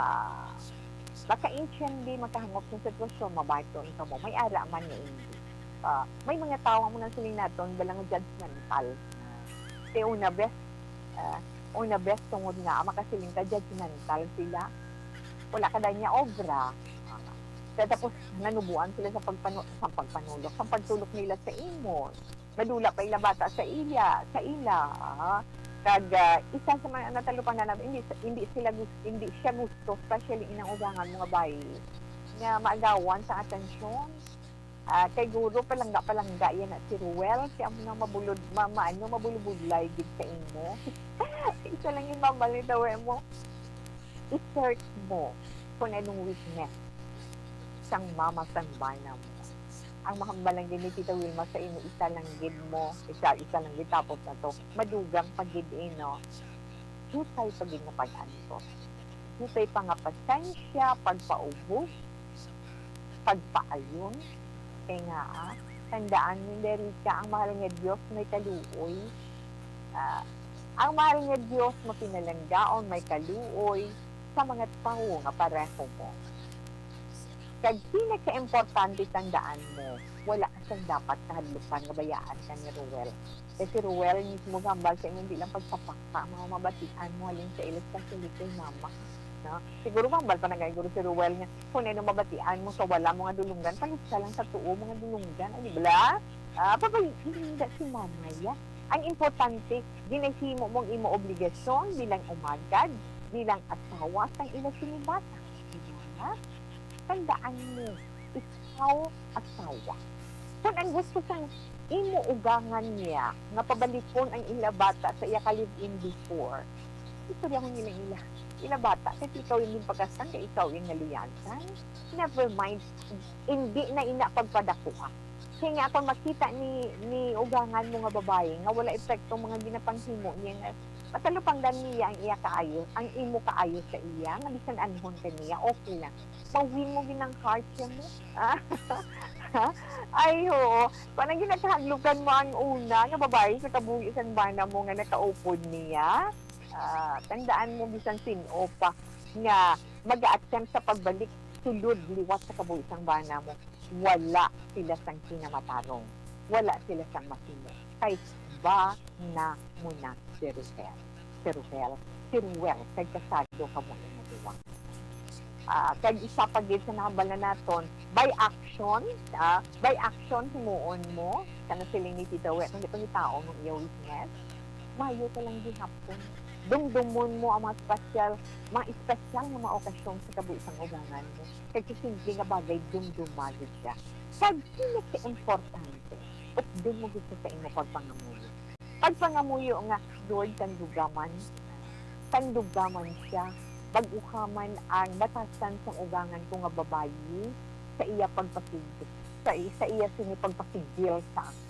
makaintindi, makahangop sa sitwasyon, mabaton kamo, may ara man nga hindi. Ah, may mga tawo nga mo nang siling naton, bala nga judgmental. Kay una bes, ah, una bes tungod nga makasiling ka judgmental sila. Wala ka daw niya obra. Ah, kaya tapos nanubuan sila sa pagpanu-, sa pagpanulok, sa pagtulok nila sa imo. Madula pa ila bata sa iya, sa ila. Ah, kag, ah, isa sa mga natalupangdan naton, hindi, hindi sila gus-, hindi siya gusto, especially inang ugangan mo nga bayi, nga maagawan sa atensyon. Ah, kay guro, palangga-palangga yan na si Ruel, siya mo nang mabulod, ma-, maano, mabulubudlay gid sa imo. Isa lang yung mamalit mo. I-search mo kung anong weakness sang mama sang bana mo. Ang mahambal lang gid ni Tita Wilma sa imo, isa lang gid mo, isa, isa lang gid tapos na to. Madugang pa gid, eh, no? Husay pa gid nga pag-antos. Husay pa nga pasensya, pagpaubos, pagpaayon. Kay nga, ah, tandaan mo, Derika, ang mahal nga Dios may kaluoy. Ah, ang mahal nga Dios mapinalanggaon, may kaluoy sa mga tawo nga pareho mo. Kag pinakaimportante, tandaan mo, wala ka sang dapat kahadlukan nga bayaan ka ni Ruel. Kay si Ruel mismo gambal sa imo, hindi lang pagpapakta ang mga mabatian mo halin sa ila, especially kay mama. No? Siguro gambal pa na gani guro si Ruel nga kung ano mabatian mo sa wala mo nga dulunggan, palit ka lang sa tuo mo nga dulunggan. Ano bala? Ah, pabay, hindi si mama ya. Ang importante, ginahimo mo ang imo obligasyon bilang umagad, bilang asawa sang ila sini bata. Diba? Tandaan mo, ikaw asawa. Kung ang gusto sang imo ugangan niya nga pabalikon ang ila bata sa iya ka live-in before, istorya mo nila ila, ila bata, kay ikaw yung pagkastan, kay ikaw yung naliyansan. Never mind, hindi na ina pagpadakuha. Kaya nga, kung makita ni, ni ugangan mo nga babae nga wala epekto mga ginapanghimo niya, nga matalupangdan niya ang iya kaayo, ang imo kaayo sa iya, nga bisan anhon ka niya, okay lang. Mawin mo ginang heart siya mo. Ay, oo. Kung ang ginakahadlukan mo ang una nga babae sa kabuhi sang bana mo nga nakaupod niya, ah, tandaan mo, bisan sin-o pa nga mag-attempt sa pagbalik sulod liwat sa kabuhi sang bana mo, wala sila sang kinamatarong. Wala sila sang mahimo. Kay bana mo na si Ruel. Si Ruel. Si Ruel, kay kasado kamo ina duwa. Ah, kag isa pa gid sa nahambal na naton, by action, ah, by action himuon mo, sa nasiling ni Tita We, kundi pangitaon mong iya witness, maayo ka lang gihapon. Dumdumon mo ang mga special, mga espesyal nga mga okasyon sa kabuhi sang ugangan mo. Kay sa simple nga bagay, dumduma gid siya. Kag pinakaimportante, updon mo gid siya sa imo pagpangamuyo. Pagpangamuyo nga, Lord, tandugman, tandugman siya, bag-o ka man ang batasan sang ugangan ko nga babayi sa iya pagpasig-, sa, sa iya sini pagpasigil sa akon.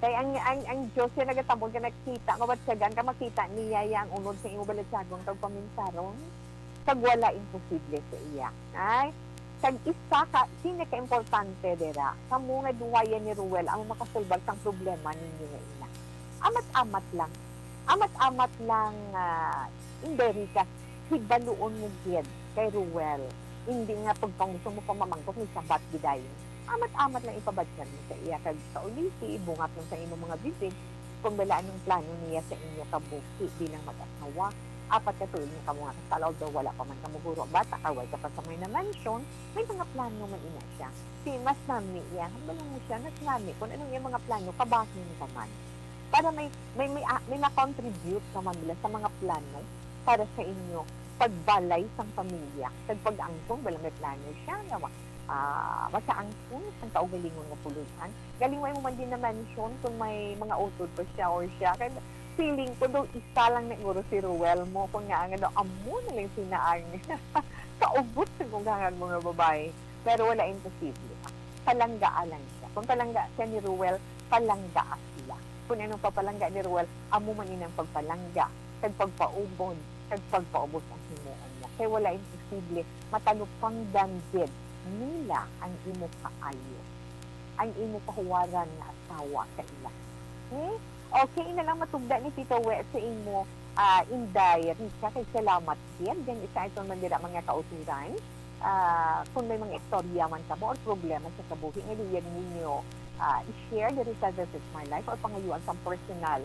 Kay ang, ang, ang Dios siya nagatabon nga nakita, mabatyagan ka, makita niya ya ang unod sa imo balatyagon kag paminsaron, kag wala imposible sa iya. Ay, kag isa ka, sini ka importante dira, kamo nga duha ya ni Ruel ang makasulbad sang problema ninyo nga ina. Amat-amat lang. Amat-amat lang, ah, Inday Rica, hibaluon mo gid kay Ruel. Hindi nga pagpanguso mo pamamangkot, may sabat gidayon. Amat-amat lang ipabatyag mo sa iya, kag kaulisi, ibungak lang sa imo mga bibig kung bala anong plano niya sa inyo kabuhi bilang mag-asawa. Apat ka tuig na kamo nga kasal, although wala pa man kamo guro bata, kay way ka pa sa may na mansion, may mga plano man ina siya. Si mas nami iya, hambal mo siya, mas nami kung anong iyang mga plano, kabahin ka man. Para may, may, may, ah, may ma-contribute ka man nila sa mga plano para sa inyo pagbalay sang pamilya, kag pag-angkon, bala may plano siya nga ma-, ah, makaangkon sang kaugalingon nga puloy-an. Galing way mo man din na-mention kung may mga utod pa siya or siya. Kay feeling ko daw isa lang na siguro si Ruel mo, kung nga nga daw amo na lang sina ang kaubos sa ugangan mo nga babae. Pero wala imposible. Palanggaa lang siya. Kung palangga siya ni Ruel, palanggaa sila. Kung anong papalangga ni Ruel, amo man inang pagpalangga, kag pagpaubon, kag pagpaubos ang himuon niya. Kay wala imposible, matalupangdan gid nila ang imo kaayo, ang imo kahuwaran nga asawa sa ila. Hmm? Okay, ina lang matugda ni Tita We sa imo, ah, Inday Rica, kay salamat gid. Then, isa ito man dira mga kauturan. Ah, kung may mga istorya man kamo or problema sa kabuhi nga luyag ninyo, ah, i-share diri sa This Is My Life or pangayuan sang personal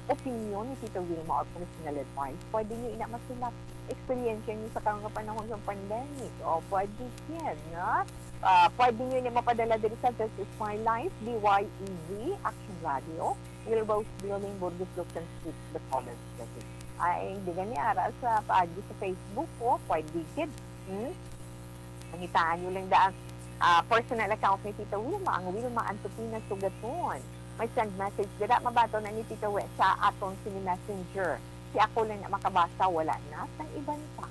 opinion ni Tita Wilma or personal advice, pwede niyo ina masulat. Eksperyensya niyo sa karong nga panahon sa pandemic. O, pwede yan, no? Ah, pwede niyo ina mapadala diri sa This Is My Life, D Y E Z, Action Radio, Wilbaus Building, Burgos, Luktan Street, Bacolod City. Ay, hindi gani ara sa paagi sa Facebook ko, pwede gid. Hmm? Pangitaan niyo lang daan, ah, personal account ni Tita Wilma, ang Wilma Antupina Sugaton. May send message dira, mabaton na ni Tita We sa aton sini messenger. Si ako lang na makabasa, wala na sang iban pa.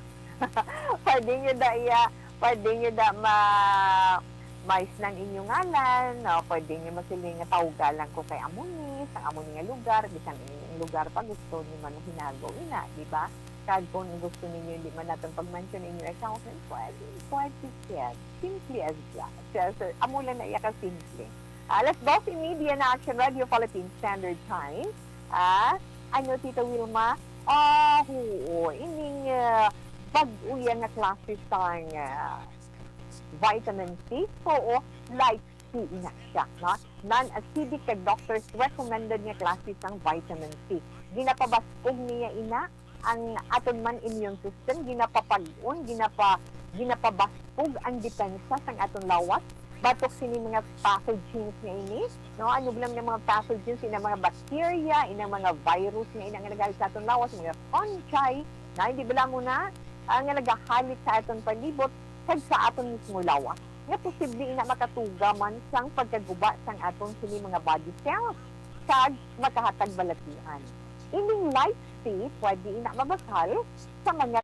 Pwede niyo da iya, pwede niyo da ma-, mais nang inyo ngalan, no? Pwede niyo masiling nga tawga lang ko kay amo ni, sang amo ni nga lugar, bisan ang lugar pa gusto niyo man hinago ina, di ba? Kag kung gusto ninyo hindi man naton pag-mention in your account, then pwede, pwede siya. Simply as that. So, so, amo lang na iya ka simple. Ah, alas dos y media na Action Radio Philippine Standard Time. Ah, ano, Tita Wilma? Ah, oo. Ining, ah, bag-o yan nga klase sang, ah, vitamin C. Oo, light C ina siya, no? Non-acidic kag doctor's recommended nga klase sang vitamin C. Ginapabaskog niya ina ang aton man immune system, ginapapag-on, ginapa-, ginapabaskog ang depensa sang aton lawas batok sini mga pathogens nga ini, no? Ano bala nga mga pathogens? Ina mga bacteria, ina mga virus nga ina nga nagahalit sa aton lawas, mga fungi, na hindi bala mo na, ah, nga nagahalit sa aton palibot kag sa aton mismo lawas, nga posible ina makatuga man sang pagkaguba sang aton sini mga body cells kag makahatag balatian. Ining light C pwede ina mabakal sa mga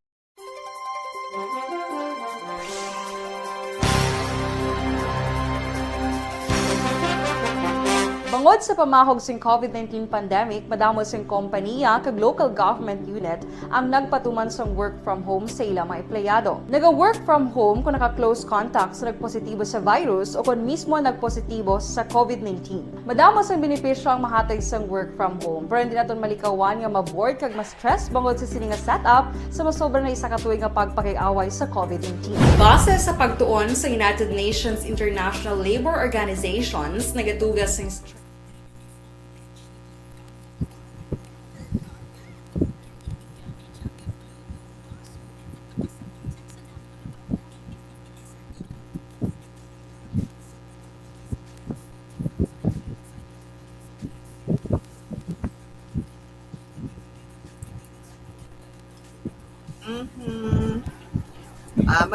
Bangod sa pamahog sing COVID nineteen pandemic, madamo sing kompaniya kag local government unit ang nagpatuman sang work from home sa ila mga empleyado. Naga-work from home kung naka-close contact sa nagpositibo sa virus o kung mismo nagpositibo sa COVID nineteen. Madamo sang benepisyo ang mahatag sang work from home, pero hindi naton malikawan nga ma-bored kag ma-stress bangod sa sini nga setup sa masobra na isa ka tuig nga pagpakig-away sa COVID nineteen. Base sa pagtuon sa United Nations International Labour Organizations, nagatuga sing stre-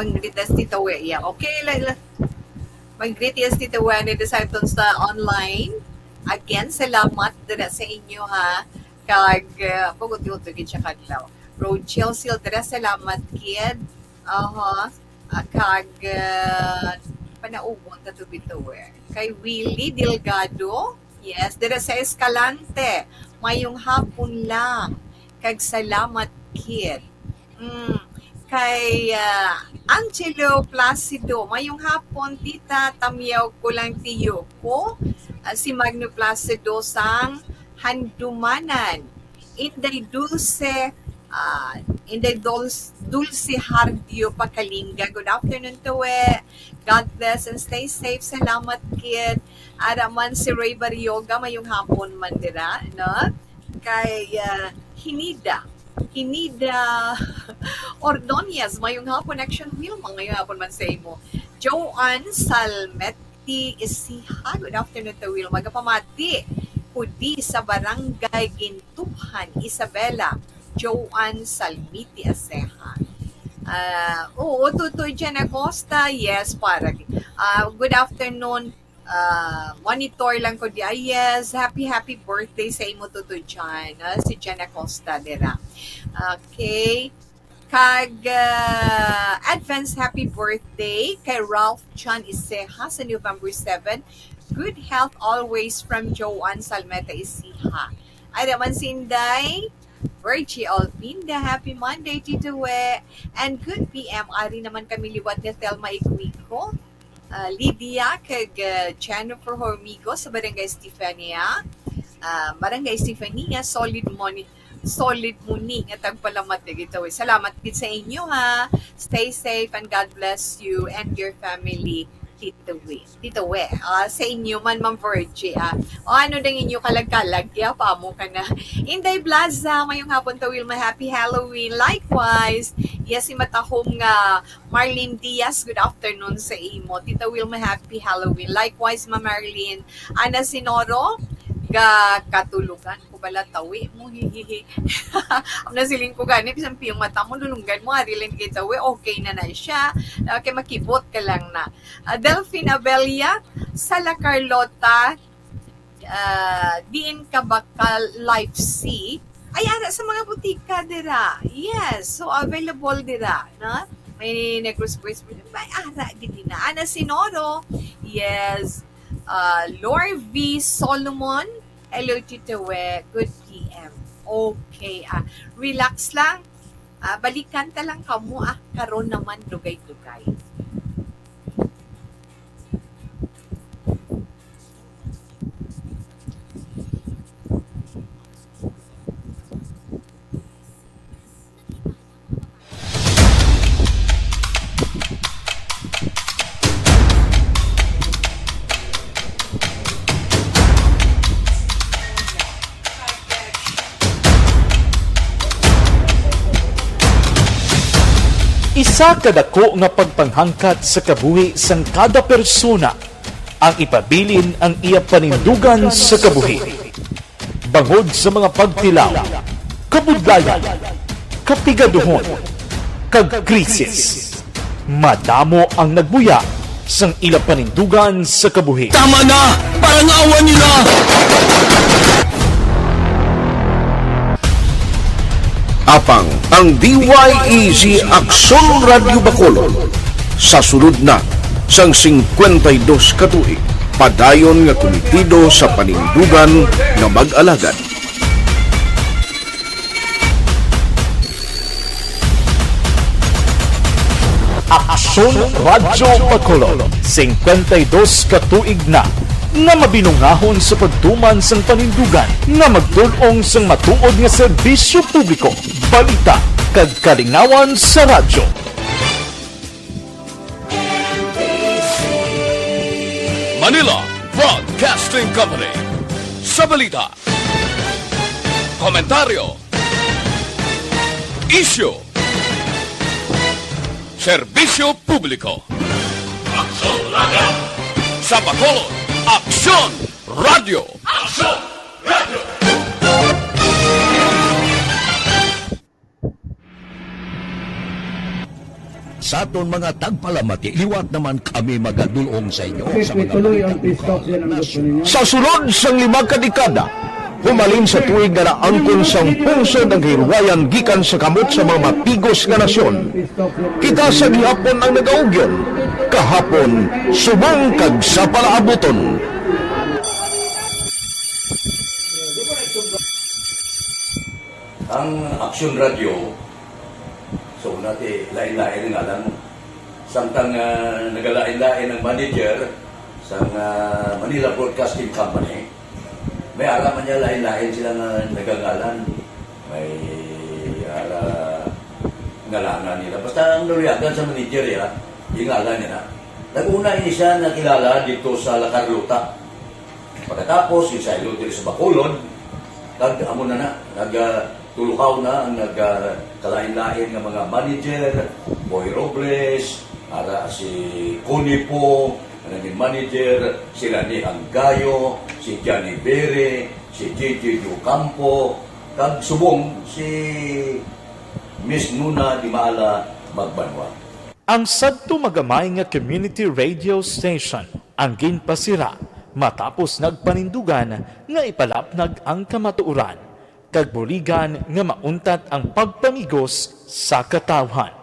Mag-greet as Tita Wea. Okay, la, la. Mag-greet as Tita Wea ni Disciples sa online. Again, salamat dira sa inyo, ha. Kag, uh, paguti-uti gid siya kadlaw. Rochelle Sildra, salamat, kid. Aha. Ah, kag, uh, panaugon ta to bitaw, eh. Kay Willie Delgado, yes, dira sa Escalante. Mayong hapon lang. Kag salamat, kid. Mm. Kay, ah, Angelo Placido, mayong hapon, tita, tamyaw ko lang tiyo ko. Ah, si Magno Placido sang Handumanan. Inday Dulce, ah, Inday Dulce, Dulce Hardio Pakalinga. Good afternoon to we. God bless and stay safe. Salamat, kid. Ara man si Ray Barrioga, mayong hapon man dira, no? Kay, ah, Hinida. Hinida Ordonez, mayong hapon, Action Wilma, mayong hapon man sa imo. Joanne Salmeti Isiha, good afternoon to Wilma. Gapamati ko di sa Barangay Gintubhan, Isabela. Joanne Salmiti Aseha. Ah, oo, Tutoy Jen Acosta, yes, para. Ah, good afternoon, ah, monitor lang ko di. Ah, yes, happy, happy birthday sa imo, Tutoy Jen, ah, si Jen Acosta dira. Okay. Kag, ah, advance happy birthday kay Ralph John Iseha sa November seven. Good health always from Joanne Salmeta Isiha. Ay naman si Inday Virgie Alpinda. Happy Monday, Tito We. And good P M. Ari naman kami liwat ni Thelma Iguico, ah, Lydia, kag, ah, Jennifer Hormigo sa Barangay Stefania. Ah, Barangay Stefania, solid mo ni, solid mo ni nga tagpalamat na gito, eh. Salamat gid sa inyo, ha. Stay safe and God bless you and your family, Tito We. Tito We, ah, sa inyo man, Ma'am Virgie, ah. O, ano dang inyo kalag-kalag? Kaya pa mo ka na. Inday Blaza, mayong hapon to, Wilma. Happy Halloween. Likewise, yes, si matahom nga Marlene Diaz, good afternoon sa imo. Tita Wilma, happy Halloween. Likewise, Ma Marlene. Ana Sinoro, ga katulugan ko bala tawi mo, hihihi. Ang nasiling ko gani, bisan piyong mata mo, dulunggan mo, ari lang kita, we, okay na na siya. Okay, makibot ka lang na. Ah, Delphine Abella, Sala Carlota, ah, diin ka ba ka life C? Ay, ara sa mga butika dira. Yes, so available dira, no? May Negros Boys, may ara gid na. Ana Sinoro, yes. Ah, Lor V Solomon, hello, Tito We. Good P M. Okay, ah, relax lang. Ah, balikan ta lang kamo, ah, karon naman dugay-dugay. Isa ka dako nga pagpanghangkat sa kabuhi sang kada persona ang ipabilin ang iya panindugan sa kabuhi. Bangod sa mga pagtilaw, kabudlayan, kapigaduhon, kag krisis, madamo ang nagbuya sang ila panindugan sa kabuhi. Tama na! Parangawan niyo na! Apang ang D Y E G Aksyon Radyo Bacolod sa sulod na sang singkwenta y dos ka tuig, padayon nga kumitido sa panindugan nga mag-alagad. Aksyon Radyo Bacolod, singkwenta y dos ka tuig na nga mabinungahon sa pagtuman sang panindugan nga magtul-ong sang matuod nga serbisyo publiko, balita, kag kalingawan sa radyo. Manila Broadcasting Company. Sa balita, komentaryo, isyu, serbisyo publiko. Aksyon Radyo. Sa Bacolod, Aksyon Radyo. Aksyon Radyo. Sa aton mga tagpalamati, liwat naman kami magadulong sa inyo sa mga balita lokal, nasyonal. Sa sulod sang lima ka dekada, humalin sa tuig nga naangkon sang pungsod ang kahilwayan gikan sa kamot sa mga mapigos nga nasyon, kita sa gihapon ang nagaugyon, kahapon, subong kag sa palaabuton. Ang Aksyon Radio, so, una ti, lain-lain ang ngalan. Samtang, ah, nagalain-lain ang manager sang, ah, Manila Broadcasting Company, may ara man niya lain-lain sila nga nagangalan. May ara ngalanan nila. Basta ang naluyagan sa manager, ya, yung ngalan niya na. Nag-una ini siya nakilala dito sa La Carlota. Pagkatapos, yung saylo diri sa Bacolod, kag amo na na, nag, ah, tulukaw na ang nag, ah, kalain-lain nga mga manager, Boy Robles, ara si Connie Po, ang naging manager, si Rani Anggayo, si Johnny Bere, si J J Ocampo, kag subong si Miss Nuna Di Maala Magbanwa. Ang sadto magamay nga community radio station ang ginpasira matapos nagpanindugan nga ipalapnag ang kamatuoran kag buligan nga mauntat ang pagpamigos sa katawhan.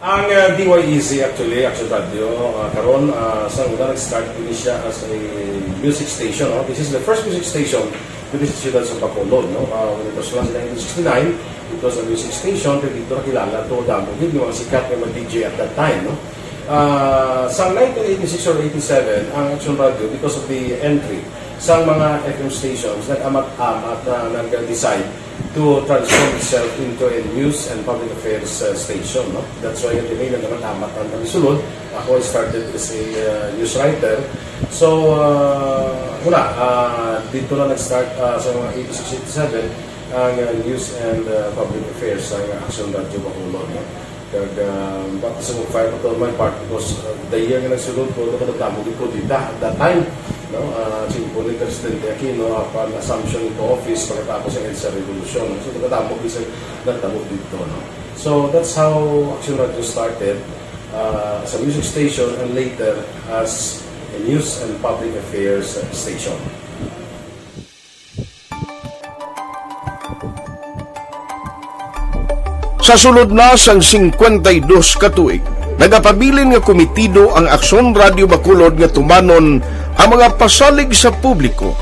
Ang, uh, D Y E Z actually, Action Radio, uh, karon, uh, sa una nag-start ini siya as a music station, no? This is the first music station diri sa siyudad sa Bacolod, no? Ah, when it was launched in nineteen sixty-nine, it was a music station, pero dito nakilala to, damo gid yung mga sikat nga mga D J at that time, no? Ah, sa nineteen eighty-six or eighty-seven, ang Action Radio, because of the entry sa mga F M stations, nag-amat-amat na nag-decide to transform itself into a news and public affairs, uh, station, no? That's why nga dinhi nag-amat-amat ang kami sulod. Ako, I started as a, uh, news writer. So, uh, wala, uh, dito na nag-start, uh, sa mga eighty-six, eighty-seven, ang, uh, news and, uh, public affairs sa Action Radio Bacolod, no? Kag, uh, baka sa mag-fire ko to my part because, uh, the year nga nagsulod ko, ito kadamo gid ko dita at that time, no? Uh, simple ni Presidente Aquino, apan assumption into office pagkatapos ang EDSA Revolution. So, kadamo gid sa nagtabo dito, no? So, that's how Action Radio started, uh, as a music station and later as a news and public affairs station. Sa sulod na sang singkwenta y dos ka tuig, nagapabilin nga komitido ang Aksyon Radio Bacolod nga tumanon ang mga pasalig sa publiko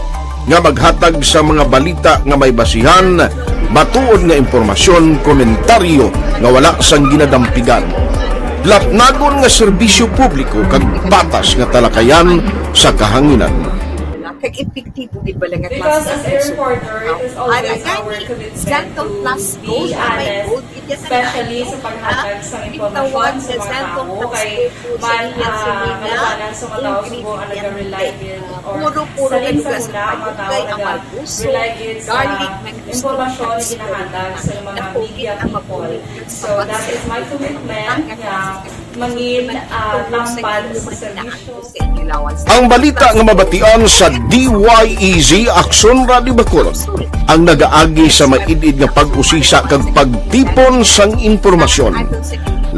nga maghatag sa mga balita nga may basihan, matuod nga impormasyon, komentaryo nga wala sang ginadampigan. Lapnagon nga serbisyo publiko kag patas nga talakayan sa kahanginan. Kag epektibo gid bala nga klase nga pagsugot. Ang gani, Centum Plus Gold, may gold, especially sa paghatag sa impormasyon sa mga tawo kay may, ah, kalabanan sa mga tawo subo ang naga-rely gid or salin sa una, mga tawo naga-rely gid sa impormasyon nga ginahatag sa mga media people. So, that is my commitment nga mangin, ah, tampan sa serbisyo. Ang balita nga mabatian sa D Y E Z Aksyon Radio Bacolod ang nagaagi sa maid-id nga pag-usisa kag pagtipon sang impormasyon.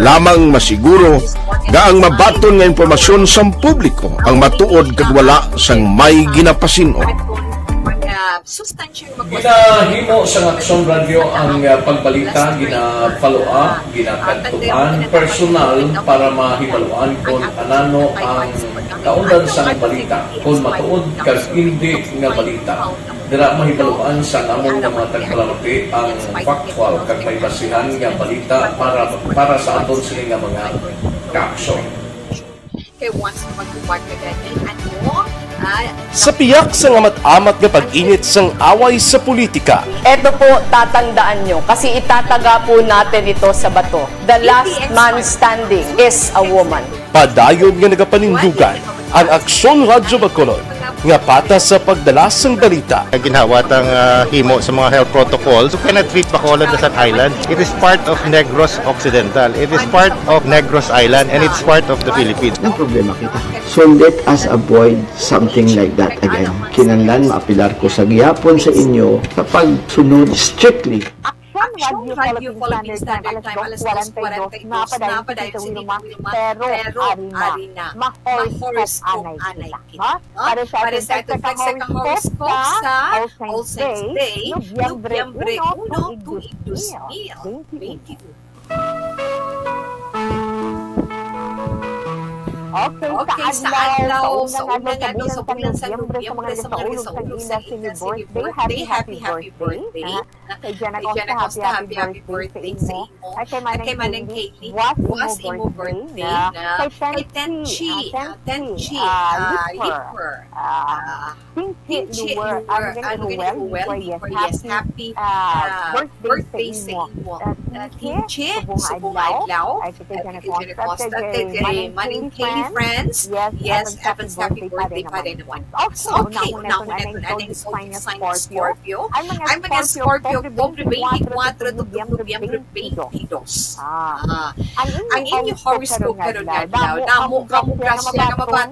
Lamang masiguro nga ang mabaton nga impormasyon sang publiko ang matuod kag wala sang may ginapasin-o. Ginahimo sang Aksyon Radio ang, ah, pagbalita, gina-follow up, ginakadtuan personal para mahibaluan kon anano ang kaundan sang balita, kon matuod kag indi nga balita. Dira mahibaluan sang amon nga mga tagpalamati ang factual kag may basihan nga balita para, para sa aton sini nga mga kaaksyon. Kay once na mag-uwag ka gani, ano, ah, Sa piyak sang amat-amat nga pag-init sang away sa politika, Eto po, tatandaan nyo, kasi itataga po natin ito sa bato. The last man standing is a woman. Padayon nga nagapanindugan ang Aksyon Radyo Bacolod nga patas sa pagdala sang balita. Ginhawa tang, ah, himo sa mga health protocols. You cannot treat Bacolod as an island. It is part of Negros Occidental. It is part of Negros Island, and it's part of the Philippines. Ang problema kita. So let us avoid something like that again. Kinahanglan maapelar ko sa gihapon sa inyo sa pagsunod strictly. Aksyon Radyo Philippine Standard Time, alas dos kwarenta y dos na, padayon si Tito Wilma, pero ari na, ma-horoscope anay kita, no? Para sa atong tagsa ka horoscope sa All Saints Day, Nobyembre uno, tuig dos mil twenty-two. Okay, sa adlaw, sa unang adlaw, sa bulan sang Nobyembre, sa mga nagasaulog sang ila sini birthday, happy, happy birthday, ha? Kay Jen Acosta, happy, happy birthday sa imo. At kay Manang Kaylee, buwas imo birthday na. Kay Tenchi, ah, Tenchi, ah, Liper, ah, Tinchi Luwer, ano gani, Ruel Liper, yes, happy, ah, birthday sa imo. Ah, Tinchi, subong nga adlaw. Ay, kay Jen Acosta, kay Manang Kaylee friends, yes, advance happy birthday pa rin naman. Okay, una-una naton ang zodiac sign nga Scorpio. Ang mga Scorpio, Oktubre twenty-four to Nobyembre twenty-two. Ah. Ang inyo horoscope karon nga adlaw, damo kamo grasya nga mabaton.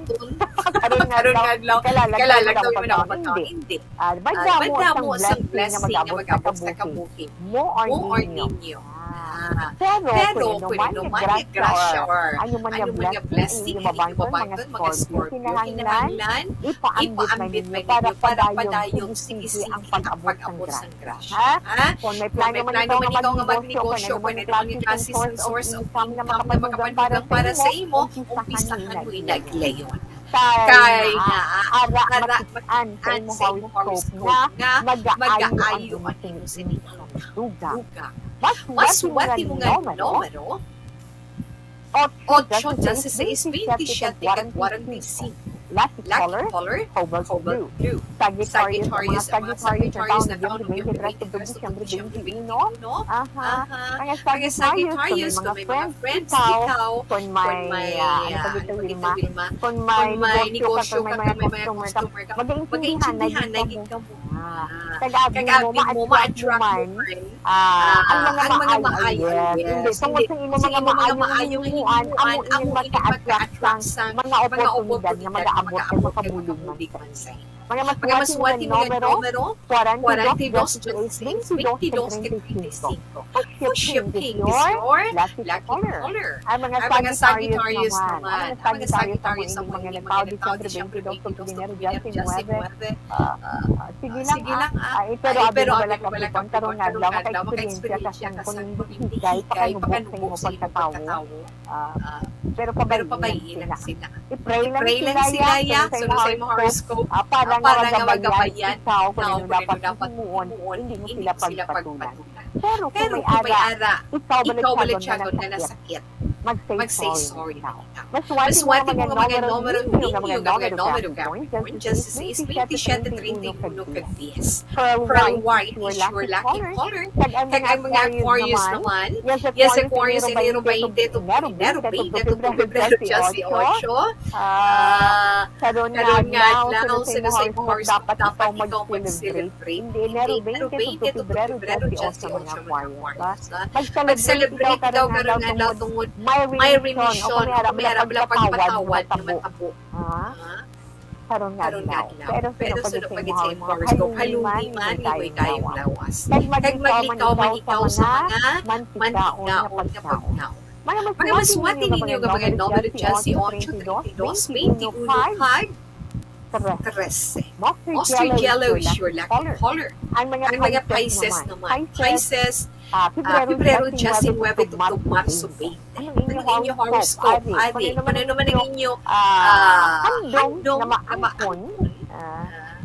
Karon nga adlaw, ikalalag daw man ang pagkaon. Hindi. Ah, madamo sang blessing nga mag-abot sa kabuhi mo or ninyo. Ah. Pero kung ano man nga grasya or ano man nga blessing ang inyo mabaton, mga Scorpio, kinahanglan ipaambit man ninyo para padayon sige-sige ang pag-abot sang grasya. Ha? Kung may plano man ikaw nga magnegosyo, kung ano man ang klase sang source of income nga makapadugang para sa imo, umpisahan mo ina gilayon. Kay nga, ara makit-an sa imo horoscope nga magaayo ang imo sini dugang. Mas swerte mo nga numero, otso, dieciséis, veintisiete, kag kwarenta y cinco. Lucky color, cobalt blue. Sagittarius, ang mga Sagittarius natawo Nobyembre twenty-three to Disyembre twenty-one. Aha. Mga Sagittarius, kung may mga friends ikaw, kung may, ah, ano pa dito, Wilma? Kung may negosyo ka, kung may mga customer ka, mag-aintindihan na gid kamo. Ah, kag abi mo, ma-attract mo man, ah, ang mga maayo, yes. Hindi, tungod sa imo mga maayo nga himuan, amo ining magka-attract sang mga oportunidad nga mag-aabot kag makabulig man sa imo. Mga maswerte mo nga numero, kwarenta y dos, dieciséis, veintidós, kag treinta y cinco. Fuchsia pink is your lucky color. Ang mga Sagittarius naman, ang mga Sagittarius, ang mga nagtawo Disyembre twenty-two, Enero diecinuebe, ah, sige lang, ah, pero abi mo wala ka karon nga adlaw, maka-eksperyensya ka sang kon hindi higay, pakanubok sa imo pagkatawo. Ah, pero pabay-i lang sila. I-pray lang sila, ya, sunod sa imo horoscope, ah, para nga magabayan ikaw kung ano dapat himuon, hindi mo sila pagpatulan. Pero kung may ara, ikaw balityagon nga nasakit, mag-say sorry na lang. Mas swerte mo nga mga numero ninyo nga mga numero ka, dieciséis, veintisiete, treinta y uno, kag diyes. Pearl white is your lucky color. Kag ang mga Aquarius naman, yes, Aquarius, Enero twenty to Enero twenty to Febrero dieciocho. Ah, karon nga adlaw, sunod sa imo horoscope, dapat ikaw mag-celebrate. Hindi, Enero twenty to Febrero dieciocho, mga Aquarius, ha? Mag-celebrate ikaw karon nga adlaw tungod may remission, o kung may ara bala pagpatawad nga matabo. Ha? Karon nga adlaw. Pero suno pa gid sa imo horoscope, haluli man, liway kaayo ang lawas. Kag maglikaw man ikaw sa mga mantikaon nga pagkaon. Mga maswerte ninyo nga mga numero, dieciocho, treinta y dos, veintiuno, kag trese. Mustard yellow is your lucky color. Ang mga Pisces naman, Pisces, ah, Pebrero diecinuebe tubtob Marso twenty. Ang inyo horoscope, ari, kung ano man ang inyo, ah, handom nga maangkon, ah,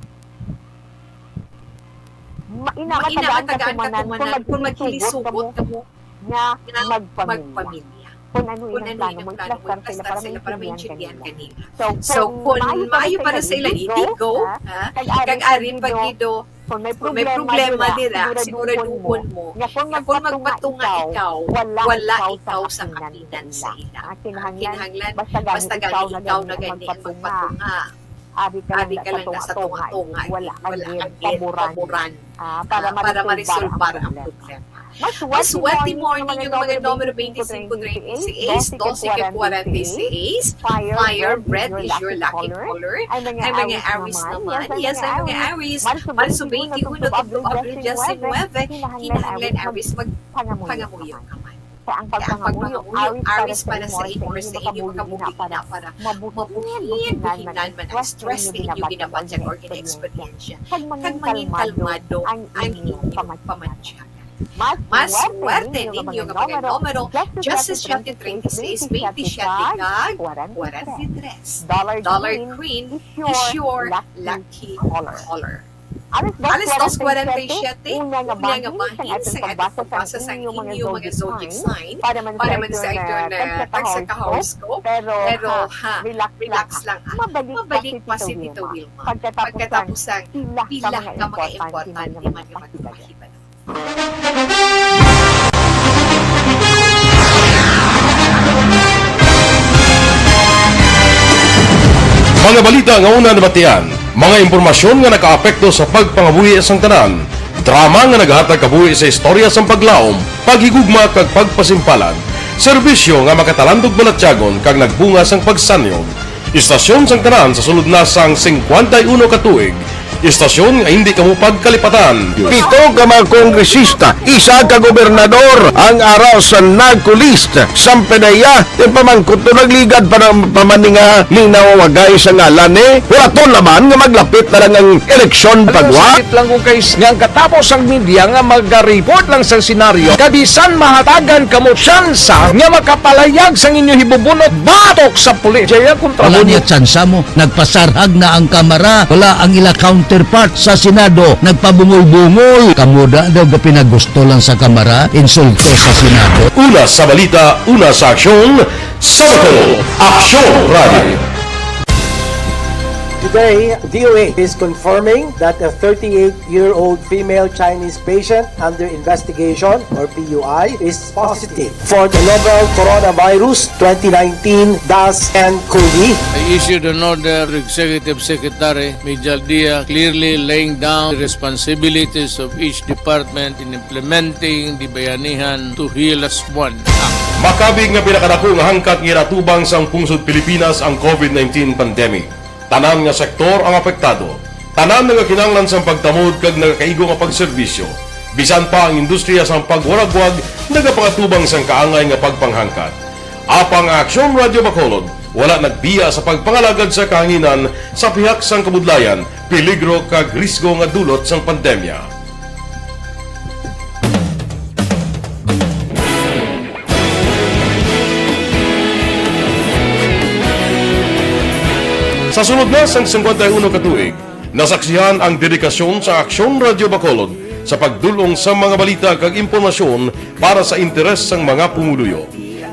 ma-, ina, matagaan ka tumanan kung maghilisugot kamo nga magpamilya. Kung ano ang plano mo, iplastar sa ila para maintindihan ka nila. So, kung maayo para sa ila, iligo, ha? Kag ari pa gid, kung may problema dira, siguraduhon mo nga kung magpatunga ikaw, wala ikaw sa kapinan sa ila. Kinahanglan, basta gani ikaw na gani ang magpatunga. Abi ka lang sa tunga-tunga, wala ka gid paboran, ah, para marisolbar ang problema. Maswerte morning, yung mga numero twenty-cinco, thirty-six, doce ka forty-six. Fire, red is your lucky color. Ay, mga Aries naman. Yes, ay, mga Aries. Marso twenty-one, tubtob Abril diecinuebe, kinahanglan Aries magpangamuyo ka man. Kaya ang pagpangamuyo, awis para sa imo or sa inyo makabuhi na para mabuhin, mabuhin man ang stress nga inyo ginabatyag or gina-experience. Kag mangin kalmado ang inyong pamatyagan. Mas swerte ninyo nga mga numero, diyes sa siyete, treinta y seis, veintisiete, kag forty-three. Dollar green is your lucky color. Alas dos cuarenta y siete, una nga bahin sang aton pagbasa sang inyo mga zodiac sign. Para man sa aton, ah, tagsa ka horoscope, pero, ha, relax lang, ah. Mabalik pa si Tito Wilma pagkatapos sang pila ka mga importante man nga mga pahibalo. Mga balita nga una nabatian, mga impormasyon nga nakaapekto sa pagpangabuhi sang tanan, drama nga nagahatag kabuhi sa istorya sang paglaom, paghigugma kag pagpasimpalan, serbisyo nga makatalandog balatyagon kag nagbunga sang pagsanyog. Istasyon sang tanan sa sulod na sang singkwenta y uno ka tuig. Istasyon nga hindi kamo pagkalipatan. Pito ka mga kongresista, isa ka gobernador ang ara sa NAGCOLEST. Sampe na iya, ti pamangkot to nagligad pa ng pamaninga ni nawawagay sa ngalan ni. Wala to naman nga maglapit na lang ang eleksyon pagwa. Sakit lang kung kay nga ang katapos ang media nga magaripot lang sa senaryo. Kabisan mahatagan kamo tsansa nga makapalayag sang inyo hibubunot batok sa pulis. Jaya kontra. Wala niya tsansa mo. Nagpasarhag na ang Kamara. Wala ang ila counterpart sa Senado. Nagpabungol-bungol. Kamo da daw gapinagusto lang sa Kamara. Insulto sa Senado. Una sa balita, una sa aksyon, sa Bacolod, Aksyon Radio. Today, D O A is confirming that a thirty-eight-year-old female Chinese patient under investigation, or P U I, is positive for the novel coronavirus twenty nineteen dash N cov. I issued an order to Executive Secretary Mijal Dia, clearly laying down the responsibilities of each department in implementing the Bayanihan to Heal As One Act. Makabig nga pinakadako nga hangkat nga ginatubang sang pungsod Pilipinas ang COVID nineteen pandemic. Tanan nga sektor ang apektado. Tanan nga kinahanglan sang pagtamod kag nagakaigo nga pagserbisyo. Bisan pa ang industriya sang pagwaragwag nagapakatubang sang kaangay nga pagpanghangkat. Apang ang Aksyon Radyo Bacolod wala nagbiya sa pagpangalagad sa kahanginan sa pihak sang kabudlayan, peligro kag risgo nga dulot sang pandemya. Sa sulod na sang singkwenta y uno ka tuig, nasaksihan ang dedikasyon sa Aksyon Radyo Bacolod sa pagdul-ong sa mga balita kag impormasyon para sa interes sang mga pumuluyo.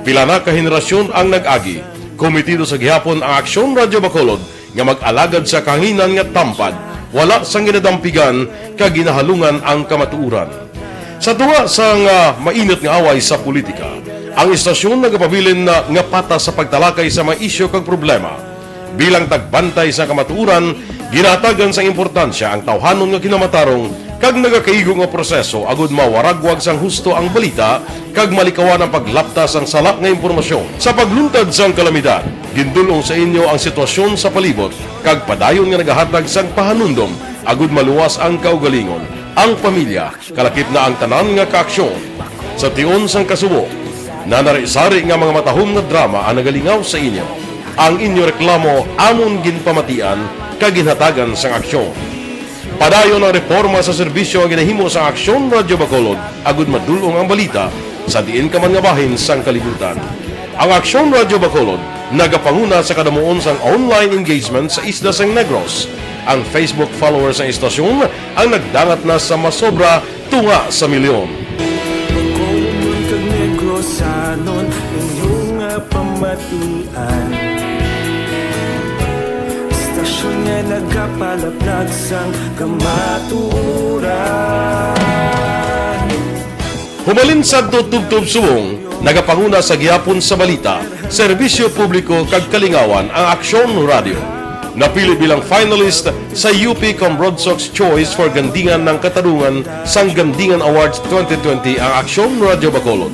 Pila na ka henerasyon ang nag-agi. Komitido sa gihapon ang Aksyon Radyo Bacolod nga mag-alagad sa kahanginan nga tampad, wala sang ginadampigan kag ginahalungan ang kamatuoran. Sa tunga sang, ah, mainit nga away sa politika, ang istasyon nagapabilin na nga patas sa pagtalakay sa mga isyu kag problema. Bilang tagbantay sa kamatuoran, ginahatagan sang importansya ang tawhanon nga kinamatarong kag nagakaigo nga proseso agud mawaragwag sang husto ang balita kag malikawan ang paglapta sang sala nga impormasyon. Sa pagluntad sang kalamidad, gindul-ong sa inyo ang sitwasyon sa palibot kag padayon nga nagahatag sang pahanumdom agud maluwas ang kaugalingon, ang pamilya, kalakip na ang tanan nga kaaksyon. Sa tion sang kasubo, nanari-sari nga mga matahom nga drama ang nagalingaw sa inyo. Ang inyo reklamo amon ginpamatian kag ginhatagan sang aksyon. Padayon ang reporma sa serbisyo nga ginahimo sa Aksyon Radyo Bacolod agud madul-ong ang balita sa diin ka man nga bahin sang kalibutan. Ang Aksyon Radyo Bacolod nagapanguna sa kadamuon sang online engagement sa isla sang Negros. Ang Facebook followers sang istasyon ang nagdangat na sa masobra tunga sa milyon. Bacolod kag Negrosanon, inyo nga pamatian. Istasyon nga nagapalaplag sang kamatuoran. Humalin sadto tubtob subong, nagapanguna sa gihapon sa balita, serbisyo publiko kag kalingawan ang Aksyon Radyo. Napili bilang finalist sa U P Cambroadsox Choice for Gandingan ng Katarungan sang Gandingan Awards twenty twenty ang Aksyon Radyo Bacolod.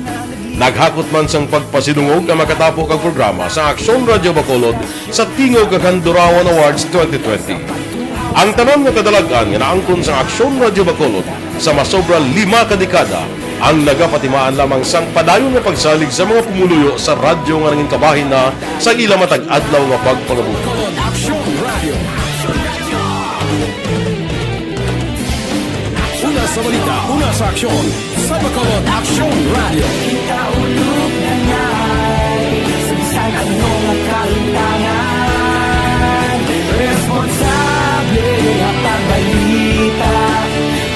Naghakot man sang pagpasidungog ang makatapo kag programa sa Aksyon Radyo Bacolod sa Tingog kag Handurawan Awards twenty twenty. Ang tanan nga kadalag-an nga naangkon sa Aksyon Radyo Bacolod sa masobra lima ka dekada ang nagapatimaan lamang sang padayon nga pagsalig sa mga pumuluyo sa radyo nga nangin kabahin na sa ila matag adlaw nga pagpangabuhi. Aksyon Radio. Una sa balita, una sa aksyon, sa Bacolod Aksyon Radio. Kita ulog na ngay, sa ano nga kalutangan, responsable nga pagbalita,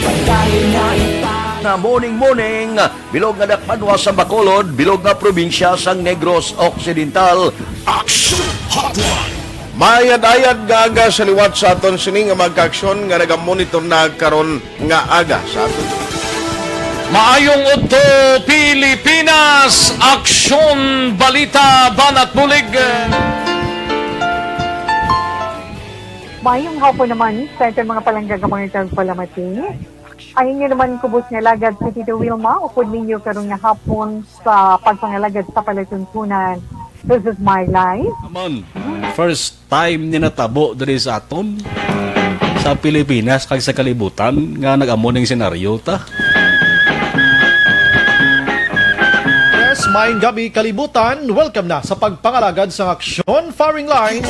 pagdali nga ipang- Na morning, morning, bilog nga dakpanwa sa Bacolod, bilog nga probinsya sang Negros Occidental. Action Hotline. Mayad-ayad nga aga sa liwat sa aton sini nga mga kaaksyon nga nagamonitor na karon nga aga sa aton. Maayong udto, Pilipinas! Aksyon, balita, banat bulig! Mayong hapon naman sa aton mga palangga nga mga tagpalamati. Ang inyo naman kubos nga alagad si Tito Wilma, upod ninyo karon nga hapon sa pagpangalagad sa palatuntunan. This is my life. Naman, first time ni natabo diri sa aton, sa Pilipinas kag sa kalibutan nga nag-amo ning senaryo ta. Yes, maayong gabi, kalibutan. Welcome na sa pagpangalagad sa Aksyon Firing Line.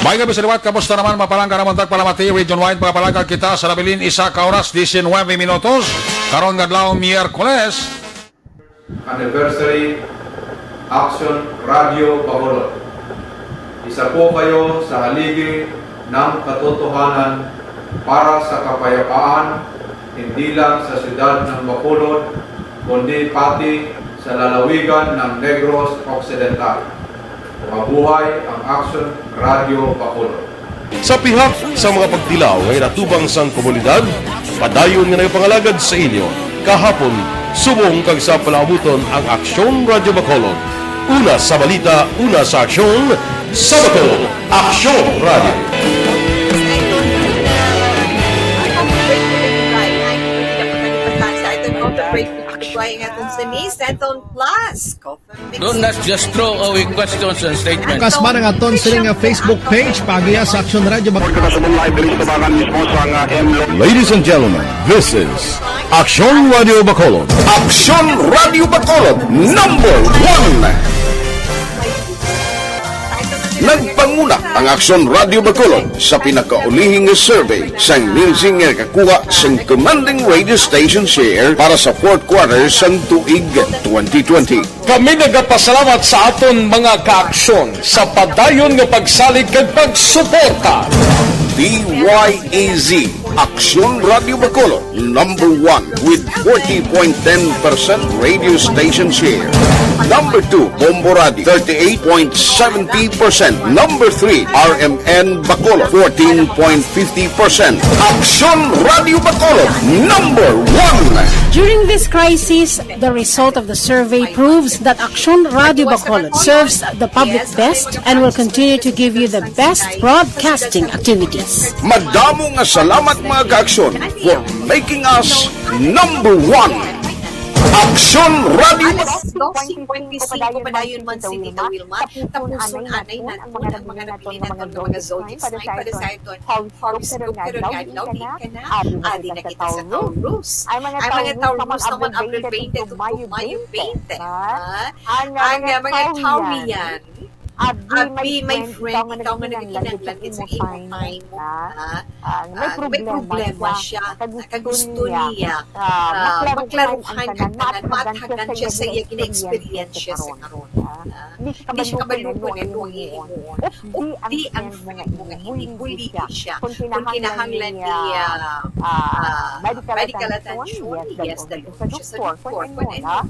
May gabi sa liwat, kamusta naman, mapalangga naman tagpalamati, region-wide, mga palangga kita sa nabilin, isa ka oras, diecinuebe minutos, karon nga adlaw, Miyerkules. Anniversary, Aksyon Radyo Bacolod. Isa po kayo sa haligi ng katotohanan para sa kapayapaan, hindi lang sa siyudad ng Bacolod, kundi pati sa lalawigan ng Negros Occidental. Mabuhay ang Aksyon Radyo Bacolod. Sa pihak sa mga pagtilaw nga inatubang sang komunidad, padayon nga nagapangalagad sa inyo kahapon, subong kag sa palaabuton ang Aksyon Radyo Bacolod. Una sa balita, una sa aksyon, sa Bacolod, Aksyon Radyo. Sa aton coffee break, Senton Plus. Do not just throw away questions and statements. Bukas man ang aton sini nga Facebook page, paagiha sa Aksyon Radyo Bak- Kita sa live diri sa Tabangan mismo sa nga M Lo- Ladies and gentlemen, this is Aksyon Radio Bacolod. Aksyon Radio Bacolod, number one. Nagpanguna ang Aksyon Radio Bacolod sa pinakaulihing nga survey sang Nielsen nga nakakuha sang commanding radio station share para sa fourth quarter sang tuig twenty twenty. Kami nagapasalamat sa aton mga kaaksyon sa padayon nga pagsalig kag pagsuporta. D Y A Z, Aksyon Radio Bacolod, number one with forty point ten percent radio station share. Number two, Bombo Radio, thirty-eight point seventy percent. Number three, R M N Bacolod, fourteen point fifty percent. Aksyon Radio Bacolod, number one. During this crisis, the result of the survey proves that Aksyon Radio Bacolod serves the public best and will continue to give you the best broadcasting activities. Madamo nga salamat, mga kaaksyon, for making us number one. Aksyon Radio. Alas dose cincuenta y cinco padayon man si Tita Wilma. Tapuson anay naton ang mga nabilin naton nga mga zodiac sign para sa aton horoscope karon nga adlaw. Adi na kita sa Taurus. Ang mga Taurus naman, Abril twenty to Mayo twenty. Ang mga Taurian, abi, my friend, ikaw nga nagkinahanglan sa imo time, ha? Ah, may problema siya. Kag gusto niya, ah, maklaruhan ang tanan, maathagan siya sa iya gina-experience sa karon, ha? Hindi siya kabalo kung ano ang imo himuon. Di ang friend mo nga ini, bully siya. Kung kinahanglan niya, ah, medical attention, yes, dalhon siya sa doktor. Kung ano, ha?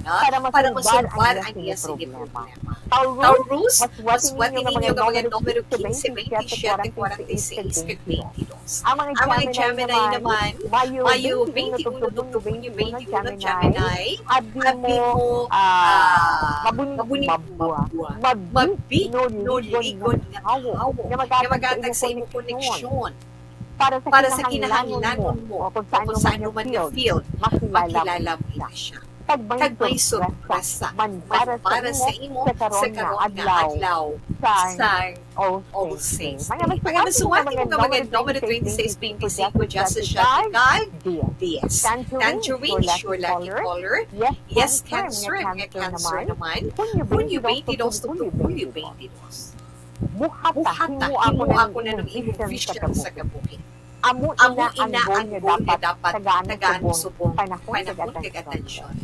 Para masulbar ang iya sige problema. Taurus, masuwati ninyo nga mga numero quince, twenty-seven, forty-six, kag twenty-two. Ang mga Gemini naman, Mayo twenty-one tubtob Hunyo twenty-one, Gemini, abi mo, ah, mabunibabwa. Mabi no ligon nga hawo nga maghatag sa imo koneksyon para sa kinahanglanon mo o kung saan man nga field makilala mo siya. Kag may sorpresa man para sa imo sa karon nga adlaw sang All Saints Day. Mga masuwat nga mga numero twenty-six, twenty-five, just a shot kag diez. Tangerine is your lucky color. Yes, cancer, nga cancer naman. Punyo twenty-two, punyo twenty-two. Buhata, himoa ko na ng imong vision sa kabuhi. Amo ina ang goal nga dapat tagaan subong panahon kag atensyon.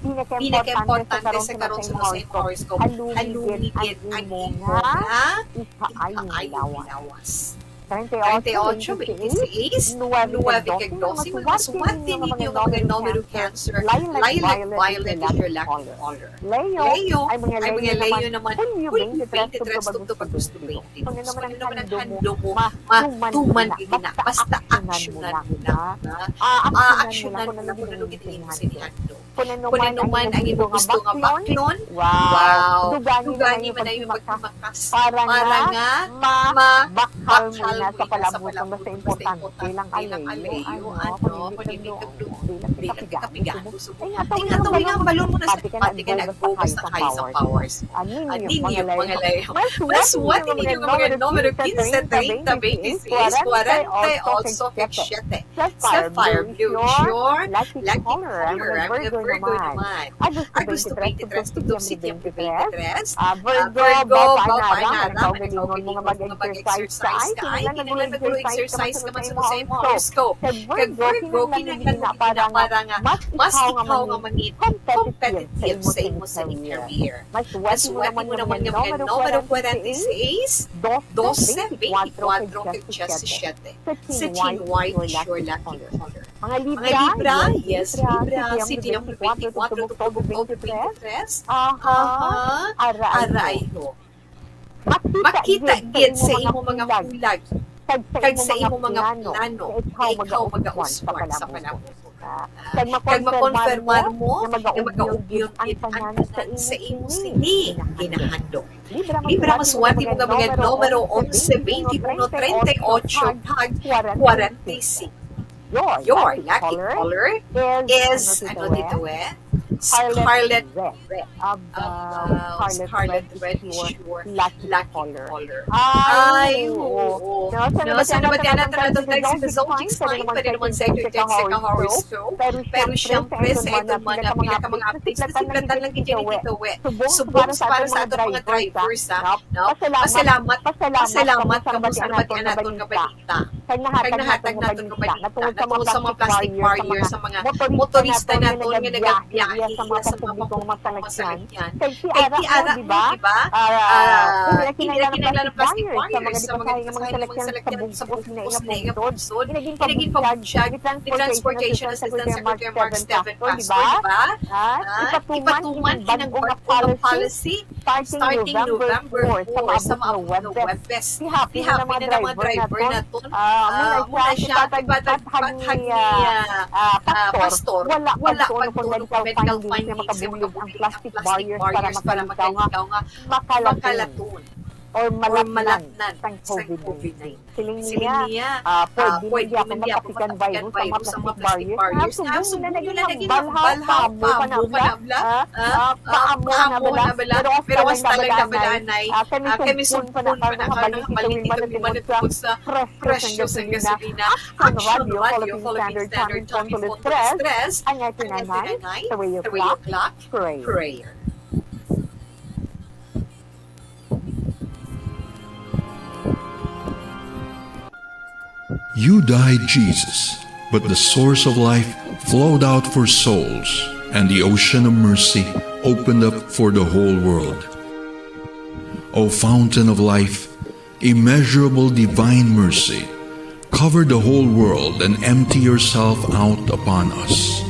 Pinakaimportante sa karon sa mga same horoscope, halumigit ang imo nga ikaayo nga lawas. Treinta y ocho, veintiséis, nuebe kag doce, mga masuwat ninyo nga mga numero, cancer, lilac, violet is your lucky color. Leo, ang mga Leo naman, Hulyo twenty-three, tubtob Agosto twenty-two. Kung ano man ang handom mo, matuman gid na. Basta aksyonan mo lang, ha? Ah, aksyonan mo lang kung ano gid ang imong sinihandom. Kung ano man ang imong gusto nga baklon, wow, dugani man ang imong paghimakas para nga mabakal mo na sa palabot nga basta importante lang ang Leo, ano, kung hindi ka Dili ka kapiga. Ay, nga tawin ang balon mo na sa pati ka nag-go basta high sa powers. Aninyo, mga Leo. Masuwat ninyo nga mga numero quince, treinta, veintiséis, kwarenta y ocho, kag siyete. Sapphire blue is your lucky color. Ang mga Virgo naman, Agosto twenty-three, tubtob September twenty-three. Ah, Virgo, baw pa na lang, ang kaugalingon mo nga mag-exercise ka. Ay, kinahanglan mo exercise ka man sa imong horoscope. Kag Virgo, kinahanglan gid na para nga mas ikaw nga mangin competitive sa imo sa imong career. Masuwat mo naman nga mga numero kwarenta y seis, doce, veinticuatro, kag diecisiete. Sa Chin White is your lucky color. Mga Libra, yes, Libra, September twenty-four, tubtob October twenty-three. Aha, aray ho. Makita gid sa imo mga hulag kag sa imo mga plano nga ikaw magauswan sa palamuson. Kag makonfirmar mo nga magaugyon gid ang tanan sa imo sini ginahandom. Libra, masuwat mo nga mga numero onse, veintiuno, treinta y ocho, kag kwarenta y cinco. Your lucky color is, ano dito eh? Scarlet red. Abaw, scarlet red is your lucky color. Ay, oo. No, sa nabatian naton, naton, guys, sa zodiac sign, pwede naman sa zodiac sign, sa horoscope. Pero siyempre, sa aton man, pila ka mga updates, kasi platan lang gid yan dito, eh. Subong para sa aton mga drivers, ha? No? Pasalamat, pasalamat kamo sa nabatian naton nga balita. Kag nahatag naton nga balita natungod sa mga plastic barrier sa mga motorista naton nga nagabiyahe sa mga publikong mga salakyan. Kay ti ara mo, di ba? Ah, hindi na kinahanglan ang plastic barrier sa mga nagpasahe nga mga salakyan sa bug-os na iya pungsod. Inagin pabutyag ni Transportation Assistant Secretary Mark Steven Pastor, di ba? Ipatuman ang bag-o nga policy starting November four, sa maabot nga Huwebes. Gihapon na mga driver naton. Ah, amo na siya, ipat, ipat, ipat ni, ah, Pastor. Wala pa kuno medical findings nga makabuyog ang plastic barriers para makahimo nga makalaton or malatnan sang COVID nineteen. Siling niya, ah, pwede man gihapon makapikan virus ang mga plastic barriers. Nga subong na naging hambal, ha, paamo pa na bala, ah, paamo na bala. Pero hasta lang kabalanay, ah, kami sumpon pa na karon nga balik kita man tungod sa presyo sang gasolina. Action Radio, Philippine Standard Channel, Channel tres. Ang ating anay, three o'clock prayer. You died, Jesus, but the source of life flowed out for souls, and the ocean of mercy opened up for the whole world. O fountain of life, immeasurable divine mercy, cover the whole world and empty yourself out upon us.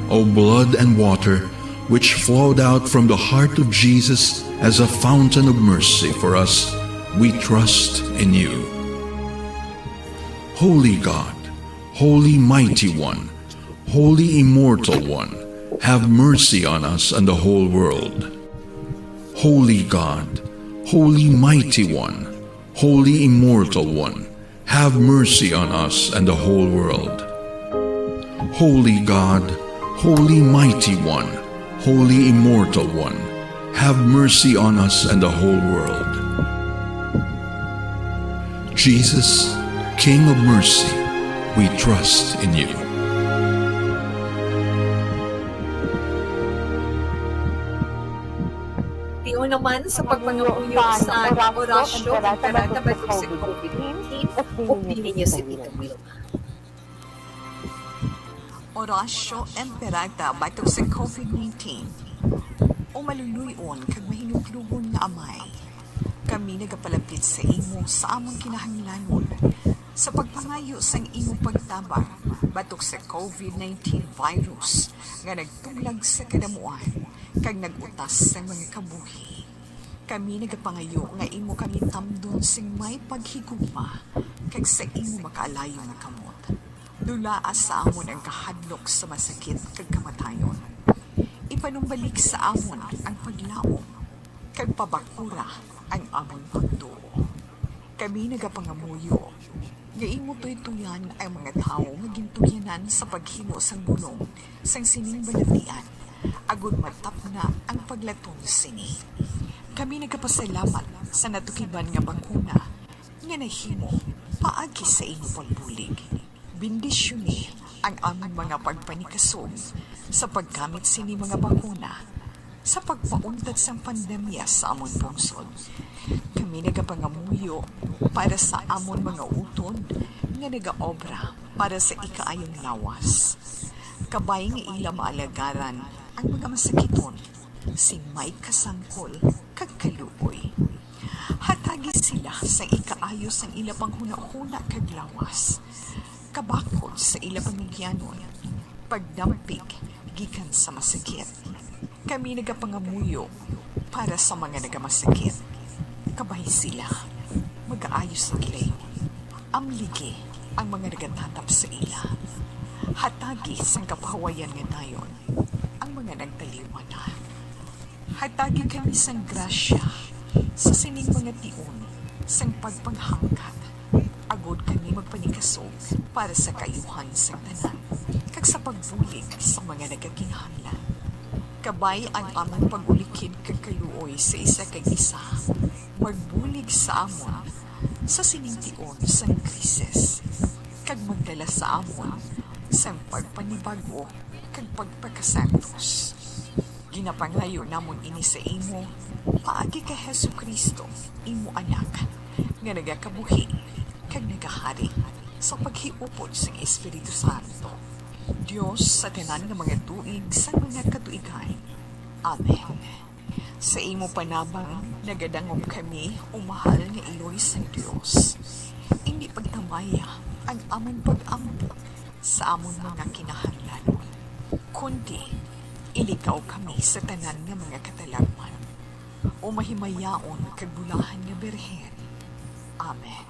O blood and water, which flowed out from the heart of Jesus as a fountain of mercy for us, we trust in you. Holy God, Holy Mighty One, Holy Immortal One, have mercy on us and the whole world. Holy God, Holy Mighty One, Holy Immortal One, have mercy on us and the whole world. Holy God, Holy Mighty One, Holy Immortal One, have mercy on us and the whole world. Jesus, King of Mercy, we trust in you. Tion naman sa pagpangamuyo sa Orasyo Imperata batok sa covid nineteen, update ninyo si Tita Wilma. Orasyo Imperata batok sa covid nineteen. O maluluy-on kag mahinuglugon nga Amay, kami nagapalapit sa imo sa amon kinahanglanon sa pagpangayo sang imo pagtabang batok sa covid nineteen virus nga nagtuglag sa kadamuan kag nag-utas sa mga kabuhi. Kami nagapangayo nga imo kami tamdon sing may paghigugma kag sa imo makaalayo nga kamot. Dulaa sa amon ang kahadlok sa masakit kag kamatayon. Ipanumbalik sa amon ang paglaom kag pabakura ang amon pagtuo. Kami nagapangamuyo nga imo tuytoyan ang mga tawo nga gintugyanan sa paghimo sang bulong sang sining balatian, agod matapna ang paglaton sini. Kami nagapasalamat sa natukiban nga bakuna nga nahimo paagi sa imo pagbulig. Bendisyoni ang amon mga pagpanikasog sa paggamit sini mga bakuna sa pagpauntat sang pandemya sa amon pungsod. Kami nagapangamuyo para sa amon mga utod nga nagaobra para sa ikaayong lawas. Kabay nga ila maalagaran ang mga masakiton sing may kasangkol kag kaluoy. Hatagi sila sang ikaayo sang ila panghunahuna kag lawas, kabakod sa ila panugyanon, pagdampig gikan sa masakit. Kami nagapangamuyo para sa mga nagamasakit. Kabay sila magaayo sa gilayon. Amligi ang mga nagatatap sa ila. Hatagi sang kapahuwayan nga dayon ang mga nagtaliwan na. Hatagi kami sang grasya sa sining mga tion sang pagpanghangkat, agod kami magpanikasog para sa kaayuhan sang tanan kag sa pagbulig sa mga nagakinahanglan. Kabay ang amon pag-ulikid kag kaluoy sa isa kag isa, magbulig sa amon sa sining tion sang krisis, kag magdala sa amon sang pagpanibag-o kag pagpakasantos. Ginapangayo namon ini sa imo paagi kay Jesu-Cristo, imo Anak, nga nagakabuhi kag nagahari sa paghiupod sang Espiritu Santo, Dios sa tanan nga mga tuig sang mga katuigan. Amen. Sa imo panabang nagadangop kami, o mahal nga Iloy sang Dios. Indi pagtamaya ang amon pag-ampo sa amon mga kinahanglanon, kundi iligaw kami sa tanan nga mga katalagman. O mahimayaon kag bulahan nga Birhen. Amen.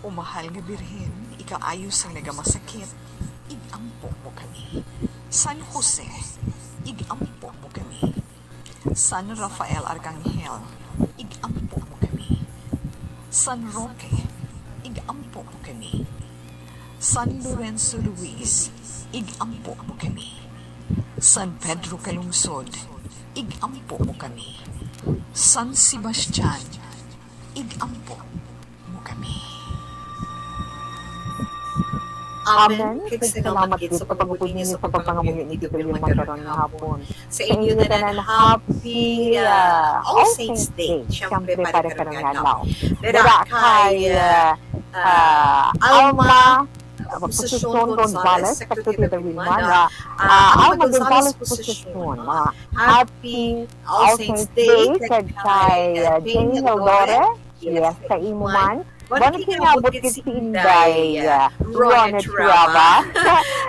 O mahal nga Birhen, ikaayo sang nagamasakit, ig-ampo mo kami. San Jose, ig-ampo mo kami. San Rafael Arcangel, ig-ampo mo kami. San Roque, ig-ampo mo kami. San Lorenzo Ruiz, ig-ampo mo kami. San Pedro Calungsod, ig-ampo mo kami. San Sebastian, ig-ampo mo kami. Amen. Kag salamat gid sa pag-upod ninyo sa pagpangamuyo ni Tito Wilma karon nga hapon. Sa inyo tanan, happy, ah, All Saints Day. Siyempre, para karon nga adlaw. Dira kay, ah, ah, Alma, ah, Posesyon Gonzales, sa Tito Wilma, nga, ah, Alma Gonzales Posesyon, ah, happy All Saints Day, kag kay, ah, Jane Hildore, yes, sa imo man. Wala kay nga abot gid si Inday, ah, Rona Churaba.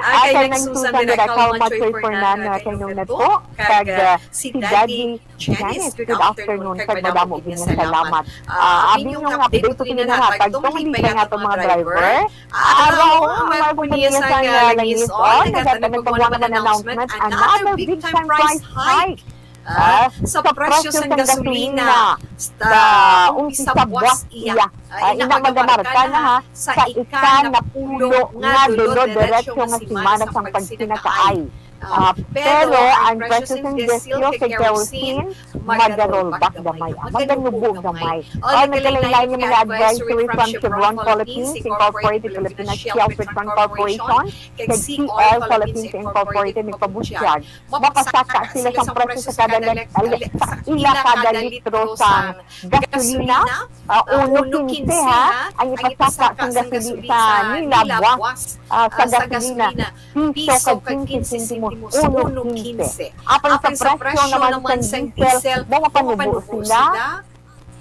Ah, kay nagsusan dira Calma Choy Fernando, kay nung nato, kag, ah, si Daddy Janice, good afternoon, kag madamo gid nga salamat. Ah, abi ninyo nga update ko kini nahatag tungod sa aton mga driver. Araw, ang mga kompanya sang, ah, langis, oh, nagata-, nagpagawa naman announcement, another big time price hike. Ah, sa presyo sang gasolina, sa umpisa buwas iya, ah, ina magamarka na ha, sa ika napulo nga dulo-derecho nga semana sang pagsinakaay. Ah, pero ang presyo sang diesel kag kerosene, maga-rollback gamay, ah, maganubo gamay. All nagkalain-lain nga mga advisory from Chevron Philippines Incorporated, Philippines Shell Petron Corporation, kag C L Philippines Incorporated nagpabutyag. Mapasaka sila sang presyo sa kada lit-, ali-, sa ila kada litro sang gasolina. Ah, uno quince, ha, ang ipasaka sang gasoli-, sa nila buwas, ah, sa gasolina. Piso kag quince centimos, uno quince. Apan sa presyo naman sang diesel, mapanubo sila.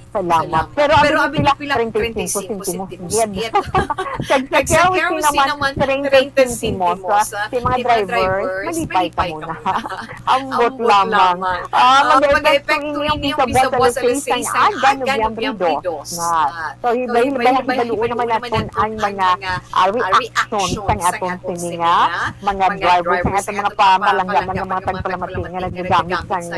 Salamat. Pero abi nila treinta y cinco centimos gid. Kag sa kerosene naman, treinta centimos, ah. Sa mga drivers, malipay ka muna. Ambot lamang. Ah, mag-epekto ini ang pisabuas alas seis sang aga, Nobyembre dos na. So, hibay-hibay, hibaluon naman naton ang mga, ah, reaction sang aton sini nga mga drivers, sang aton mga pamalangga, mga tagpalamati nga nagagamit sang,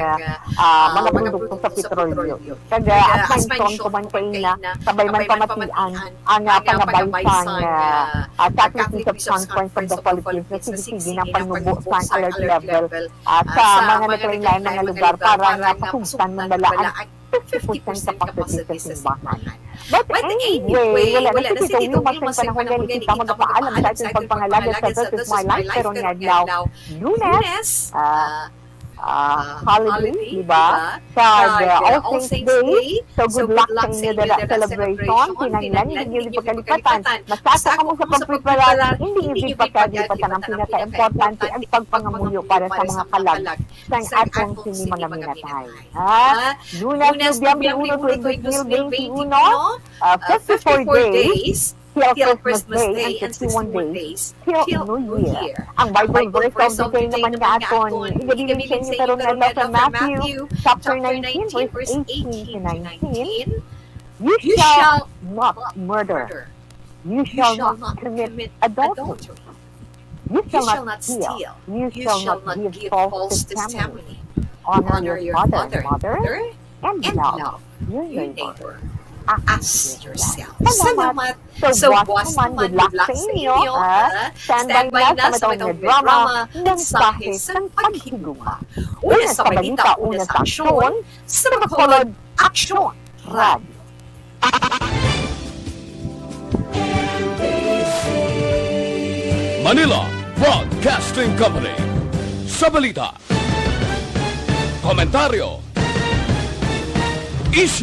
ah, mga produkto sa petrolyo. Kag, ah, as mentioned ko man kaina, sabay man pamatian ang, ah, pangabay sang, ah, ah, Catholic Bishops' Conference of the Philippines nga sige-sige ang pagnubo sang alert level, ah, sa mga nagkalain-lain nga lugar para nga pasugtan man bala ang fifty percent capacity sa simbahan. But anyway, wala na kita ugma sang panahon gani kita magpaalam sa aton pagpangalaga sa This Is My Life karon nga adlaw, Lunes, ah, ah, holiday, di ba? Sa, uh, All Saints Day. So, good luck sa inyo dira celebration. Kinahanglan, hindi niyo pagkalipatan. Masaka kamo sa pagprepara, hindi niyo pagkalipatan ang pinaka-importante, ang pagpangamuyo para sa mga kalag sang aton sini mga minatay. Ha? Lunes, Nobyembre uno, twenty twenty-one, uh, fifty-four days till Christmas Day and sixty-one days till New Year. Ang Bible verse of the day naman nga aton igabilin sa inyo karon nga adlaw sa Matthew chapter nineteen, verse eighteen to nineteen, "You shall not murder. You shall not commit adultery. You shall not steal. You shall not give false testimony. Honor your father and mother, and love your neighbor as yourself." Salamat. So, buwas naman, good luck sa inyo, ah. Standby na sa may drama, mensahe sang paghigugma. Una sa balita, una sa aksyon, sa Bacolod Aksyon Radio. Manila Broadcasting Company. Sa balita, komentaryo, isyu,